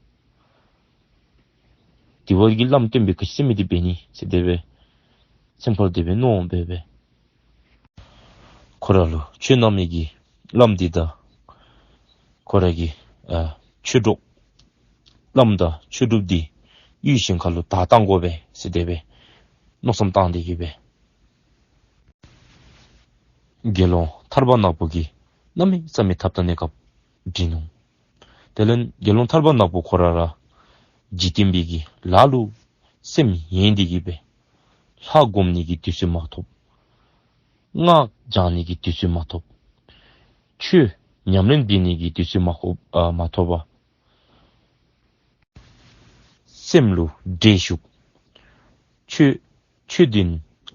དེ་བ་གི་བླམ་བསྟེན་སྦེ་ག་ཅི་ཟེར་མི་འདི་འབད་ནི་ཟེར་དེ་སྦེ་སེམས་ཁར་དེ་སྦེ་མནོ་སྦེ་སྦེ། ཁོ་ར་ལུ་ཆོས་གནང་མི་གི་བླམ་འདི་དང་ཁོ་ར་གི་ཨ་ཆོས་གྲོགས་བླམ་དང་ཆོས་གྲོགས་འདི་ཡུལ་གཞན་ཁ་ལུ་བདའ་བཏང་དགོ་པས་ཟེར་དེ་སྦེ་མནོ་བསམ་བཏང་སྟེ་གི་སྦེ་དགེ་སློང་ཐར་པ་ནག་པོ་གིས་གནམ་མེད་ས་མེད་ཐབས་དང་གནས་སྐབས་འདྲི་ནུག། དེ་ལས་དགེ་སློང་ཐར་པ་ནག་པོ་ཁོ་ར་ར་འཇིག་རྟེན་པའི་གི་ལཱ་ལུ་སེམས་ཡེངས་ཏེ་གི་སྦེ་ལྷ་སྒོམ་ནི་གི་དུས་ཚོད་མ་ཐོབ། སྔགས་བགྱང་ནི་གི་དུས་ཚོད་མ་ཐོབ། ཆོས་ཉམས་ལེན་འབད་ནི་གི་དུས་ཚོད་མ་ཐོབ་ཨ་མ་ཐོབ་པར་སེམས་ལུ་བྲེལ་ཞུགས། ཆོས་ཆོས་འདི་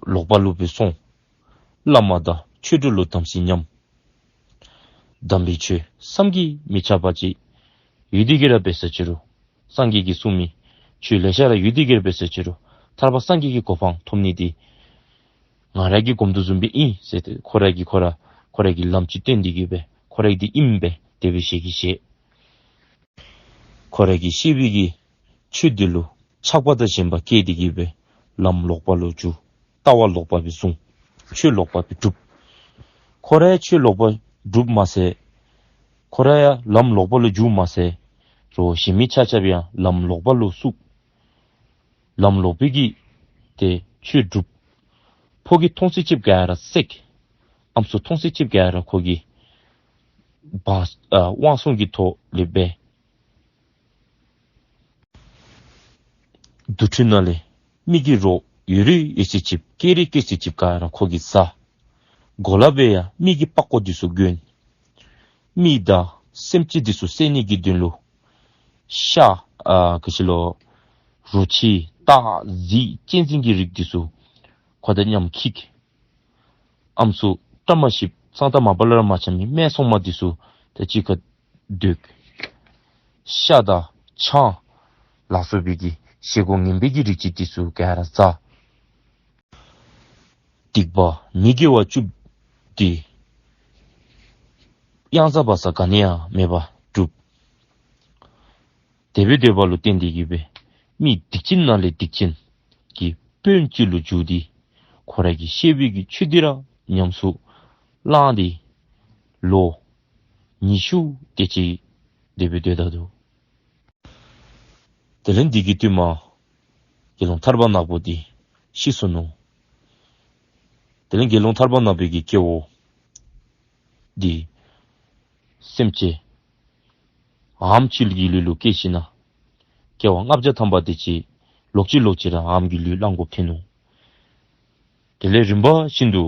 ལོག་པ་ལུ་སྦེ་སོང་། བླ་མ་དང་ཆོས་གྲོགས་ལུ་དམ་ཚིག་ཉམས། དམ་པའི་ཆོས་བསམ་གྱིས་མི་ཁྱབ་པ་ཅིག་ཡོད་དེ་གི་ར་འབད་ས་ཅི་རུང་སངས་རྒྱས་ཀྱིས་གསུངས་མི་ཆོས་ལེ་ཤ་ར་ཡོད་དེ་གི་ར་འབད་ས་ཅི་རུང་ཐར་པ་སངས་རྒྱས་ཀྱི་གོ་འཕང་ཐོབ་ནི་འདི་ང་ར་གིས་སྒོམ་དོ་བཟུམ་སྦེ་ཨིན་ཟེར་ཏེ་ཁོ་ར་གིས་ཁོ་ར་ཁོ་ར་གི་ལམ་ཅིག་སྟོན་ཏེ་གི་སྦེ་ཁོ་ར་གིས་འདི་ཨིན་པས་དེ་སྦེ་བཤད་ཀྱི་བཤད། ཁོ་ར་གིས་བཤད་པའི་གི་ཆོས་འདི་ལུ་ཆགས་པ་དང་ཞེན་པ་སྐྱེས་ཏེ་གི་སྦེ་ལམ་ལོག་པ་ལུ་འཇུག། ལྟ་བ་ལོག་པ་སྦེ་བཟུང་། ཆོས་ལོག་པ་སྦེ་སྒྲུབ། ཁོ་ར་ཡང་ཆོས་ལོག་པ་སྒྲུབ་མ་ཚད་ཁོ་ར་ཡང་ལམ་ལོག་པ་ལུ་འཇུག་མ་ཚད་རོགས་གཞན་མི་ཆ་ཁྱབ་ཡང་ལམ་ལོག་པ་ལུ་བཙུགས། ལམ་ལོག་པའི་གི་ཏེ་ཆོས་སྒྲུབ། ཕོ་གི་མཐོང་ཚད་ཅིག་ག་ར་བསྲེག། ཨམ་སྲུ་མཐོང་ཚད་ཅིག་ག་ར་ཁོ་གིས་བ་ཨ་དབང་བཙོང་གི་ཐོག་ལས་འབད། དུར་ཁྲོད་ནང་ལས་མི་གི་རོ་ཡོད་རིགས་ཡོད་ཚད་ཅིག་སྐྱེ་རིགས་སྐྱེ་ཚད་ཅིག་ག་ར་ཁོ་གིས་བཟའ། གོ་ལ་སྦེ་ཡང་མི་གི་པགས་ཀོ་འདི་ཚུ་གྱོན། མི་དང་སེམས་ཅན་འདི་ཚུ་བསད་ནི་གི་དོན་ལུ་ཤ་ཨ་ག་ཅི་ལོ་རོ་ཁྱི་སྟག་གཟིག་གཅན་གཟན་གྱི་རིགས་འདི་ཚུ་ཁོ་དང་མཉམ་འཁྱིད། ཨམ་སྲུ་བཀྲ་མ་ཤིསཔ་ཚང་ད་མ་པ་ལས་ར་མ་འཆམ་མི་སྨད་འཚོང་མ་འདི་ཚུ་ད་གཅིག་ཁར་སྡོད། ཤ་དང་ཆང་ལ་སོགས་པའི་གི་བཞེས་སྒོ་ངན་པའི་གི་རིགས་ཅིག་འདི་ཚུ་ག་ར་བཟའ། སྡིག་པ་མི་དགེ་བ་བཅུ་འདི་གཡང་ཟ་བ་ཟ་ག་ནི་ཡང་མེད་པར་སྒྲུབ། དེ་སྦེ་སྡོད་པ་ལུ་བརྟེན་ཏེ་གི་སྦེ་མི་སྡིག་ཅན་ནང་ལས་སྡིག་ཅན་གྱི་དཔོན་ཅིག་ལུ་གྱུར་ཏེ་ཁོ་ར་གིས་བཤད་པའི་གི་ཆོས་འདི་ར་ཉམས་སུ་བླངས་ཏེ་ ལོ་ཉི་ཤུ་དེ་ཅིག་དེ་སྦེ་སྡོད་ད་ནུག། དེ་ལས་དེ་གི་དུས་མ་དགེ་སློང་ཐར་པ་ནག་པོ་འདི་ཤི་སོ་ནུག། དེ་ལས་དགེ་སློང་ཐར་པ་ནག་པོའི་གི་སྐྱེ་བོ་འདི་སེམས་ཅན་འམ་ཅིག་གི་ལུས་ལུ་སྐྱེས་ཞིནམ་ལས་སྐྱེ་བ་ལྔ་བརྒྱ་ཐམ་པ་དེ་ཅིག་ལོག་ཅི་ལོག་ཅི་ར་འམ་གི་ལུས་བླང་དགོཔ་ཐོན་ནུག། དེ་ལས་རིམ་པ་བཞིན་དུ་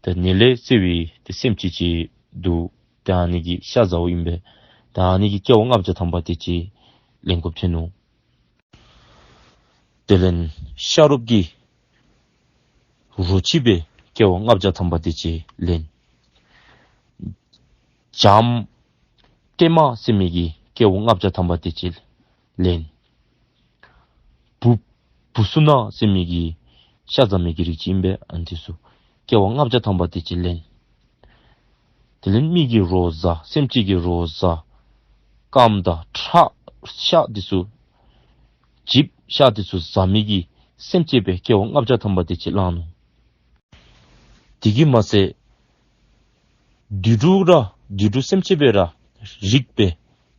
ད་ནད་ལས་གསད་པའི་ཏེ་སེམས་ཅན་ཅིག་འདུག། ད་ཨ་ནི་གི་ཤ་བཟའཝ་ཨིན་པས། ད་ཨ་ནི་གི་སྐྱེ་བ་ལྔ་བརྒྱ་ཐམ་པ་དེ་ཅིག་ལེན་དགོཔ་ཐོན་ནུག། དེ་ལས་ཤ་རོགསཔ་གི་རོ་ཁྱི་སྦེ་སྐྱེ་བ་ལྔ་བརྒྱ་ཐམ་པ་དེ་ཅིག་ལེན། བྱམོ་ཏེ་མ་ཟེར་མི་གི་སྐྱེ་བ་ལྔ་བརྒྱ་ཐམ་པ་དེ་ཅིག་ལེན། བུ་བུ་སུ་ན་ཟེར་མི་གི་ཤ་བཟའ་མི་གི་རིགས་ཅིག་ཨིན་པས། ཨ་ནི་དེ་ཚུ་སྐྱེ་བ་ལྔ་བརྒྱ་ཐམ་པ་དེ་ཅིག་ལེན། དེ་ལས་མི་གི་རོ་བཟའ་སེམས་ཅན་གྱི་རོ་བཟའ་རྐངམ་དང་ཁྲག་ཤ་དེ་ཚུ་ལྕིབས་ཤ་དེ་ཚུ་བཟའ་མི་གི་སེམས་ཅན་སྦེ་སྐྱེ་བ་ལྔ་བརྒྱ་ཐམ་པ་དེ་ཅིག་བླངས་ནུག། དེ་གིས་མ་ཚད་དུད་འགྲོ་ར་དུད་འགྲོ་སེམས་ཅན་སྦེ་ར་རིགས་སྦེ་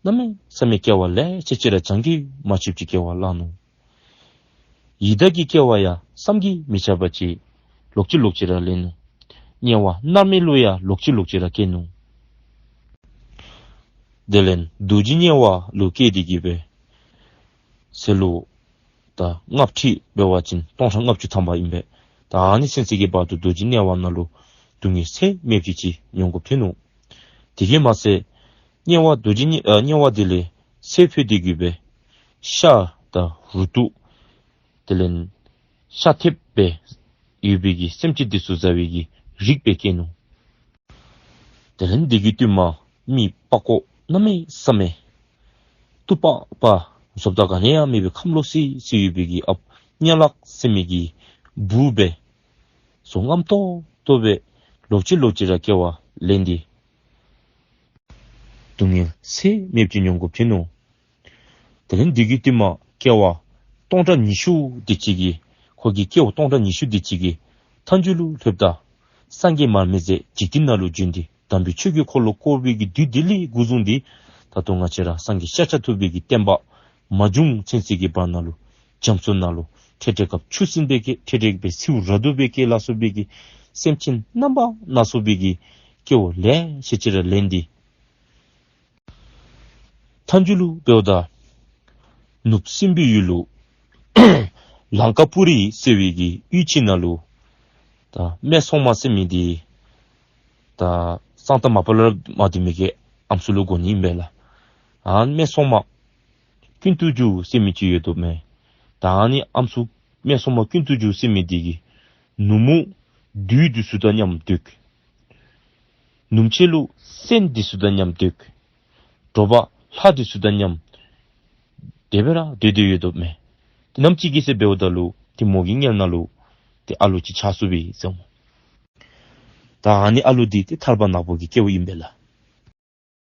གནམ་མེད་ས་མེད་སྐྱེ་བ་ལེ་ཤ་ཅིག་ར་བྱང་གི་མ་ཆོདཔ་ཅིག་སྐྱེ་བ་བླངས་ནུག། ཡི་དྭགས་ཀྱི་སྐྱེ་བ་ཡང་བསམ་གྱིས་མི་ཁྱབ་པ་ཅིག་ལོག་ཅི་ལོག་ཅི་ར་ལེན་ནུག། དམྱལ་བ་མནར་མེད་ལུ་ཡང་ལོག་ཅི་ལོག་ཅི་ར་སྐྱེས་ནུག། དེ་ལས་རྡོ་རྗེ་དམྱལ་བ་ལུ་སྐྱེས་ཏེ་གི་སྦེ་ཚེ་ལོ་ད་ལྔ་བཅུ་འབད་བ་ཅིན་སྟོང་ཕྲག་ལྔ་བཅུ་ཐམ་པ་ཨིན་པས། ད་ཨ་ནི་ཚུན་ཚོད་ཀྱི་བར་དུ་རྡོ་རྗེ་དམྱལ་བ་ནང་ལུ་སྡུག་བསྔལ་ཚད་མེདཔ་ཅིག་མྱོང་དགོཔ་ཐོན་ནུག། དེ་གིས་མ་ཚད་དམྱལ་བ་རྡོ་རྗེ་དམྱལ་ཨ་དམྱལ་བ་དེ་ལས་ཚེ་འཕོས་ཏེ་གི་སྦེ་ཤ་དང་རུ་ཏོག་དེ་ལས་ཤ་ཐེབས་སྦེ་ཡོད་པའི་གི་སེམས་ཅན་དེ་ཚུ་བཟའ་བའི་གི་རིགས་སྦེ་སྐྱེས་ནུག། དེ་ལས་དེ་གི་དུས་མ་མི་པགས་ཀོ་གནམ་མེད་ས་མེད་སྟུག་པག་པ་བཟོ་ལྟ་ག་ནི་ཡང་མེད་པའི་ཁམས་ལོག་སི་སི་ཡོད་པའི་གི་ཨཔ་གཉའ་ལག་ཟེར་མི་གི་བུ་སྦེ་བཟོ་རྔམ་ཏོག་ཏོ་སྦེ་ལོག་ཅི་ལོག་ཅི་ར་སྐྱེ་བ་ལེན་ཏེ་སྡུག་བསྔལ་ཚད་མེདཔ་ཅིག་མྱོང་དགོཔ་ཐོན་ནུག། དེ་ལས་དེ་གི་དུས་མ་སྐྱེ་བ་སྟོང་ཕྲག་ཉི་ཤུ་དེ་ཅིག་གིས་ཁོ་གི་སྐྱེ་བ་སྟོང་ཕྲག་ཉི་ཤུ་དེ་ཅིག་གིས་མཐའ་མཇུག་ལུ་ལྷོདཔ་ད་སངས་རྒྱས་མར་མེ་མཛད་འཇིག་རྟེན་ནང་ལུ་བྱོན་ཏེ་དམ་པའི་ཆོས་ཀྱི་འཁོར་ལོ་བསྐོར་བའི་གི་དུས་དེ་ལས་འགོ་བཟུང་སྟེ་ད་ལྟོ་ང་བཅས་ར་སངས་རྒྱས་ཤཱཀྱ་ཐུབ་པའི་གི་བསྟན་པ་མ་བྱུང་ཚུན་ཚོད་ཀྱི་བར་ན་ལུ་རྒྱ་མཚོ་ནང་ལུ་འཕྲལ་འཕྲལ་སྐབས་ཆུ་སྲིན་སྦེ་སྐྱེ་འཕྲལ་འཕྲལ་སྦེ་སེརཝ་ར་དུ་སྦེ་སྐྱེ་ལ་སོགས་པའི་གི་སེམས་ཅན་རྣམ་པ་སྣ་ཚོགས་པའི་གི་སྐྱེ་བ་ལེ་ཤ་ཅིག་ར་ལེན་ཏེ་མཐའ་མཇུག་ལུ་འབདཝ་ད་ནུབ་སྲིན་པོའི་ཡུལ་ལུ་ལང་ཀ་པུ་རི་ཟེར་བའི་གི་ཡུལ་ཅིག་ནང་ལུ་ད་སྨད་འཚོང་མ་ཟེར་མི་འདི་ད་གཙང་རྟ་མ་པ་ལ་མ་འདི་མི་གི་ཨམ་སྲུ་ལུ་གོ་ནི་ཨིན་པས་ལགས། ཨ་སྨད་འཚོང་མ་ཀུན་ཏུ་རྒྱུ་ཟེར་མི་ཅིག་ཡོདཔ་མས། ད་ཨ་ནི་ཨམ་སྲུ་སྨད་འཚོང་མ་ཀུན་ཏུ་རྒྱུ་ཟེར་མི་འདི་གིས་ནུབ་མོ་བདུད་འདི་ཚུ་དང་མཉམ་སྡོད། ནུབ་ཕྱེད་ལུ་སེམས་འདི་ཚུ་དང་མཉམ་སྡོད། དྲོ་པ་ལྷ་འདི་ཚུ་དང་མཉམ་དེ་སྦེ་ར་སྡོད་དེ་ཡོདཔ་མས། ཏེ་ནམ་ཅིག་གི་ཚེ་འབདཝ་ད་ལུ་ཏེ་མོ་གི་མངལ་ནང་ལུ་ཏེ་ཨ་ལུ་ཅིག་ཆགས་སོ་པས་ཟེར་སྨོ། ད་ཨ་ནི་ཨ་ལུ་འདི་ཏེ་ཐར་པ་ནག་པོ་གི་སྐྱེ་བ་ཨིན་པས་ལགས།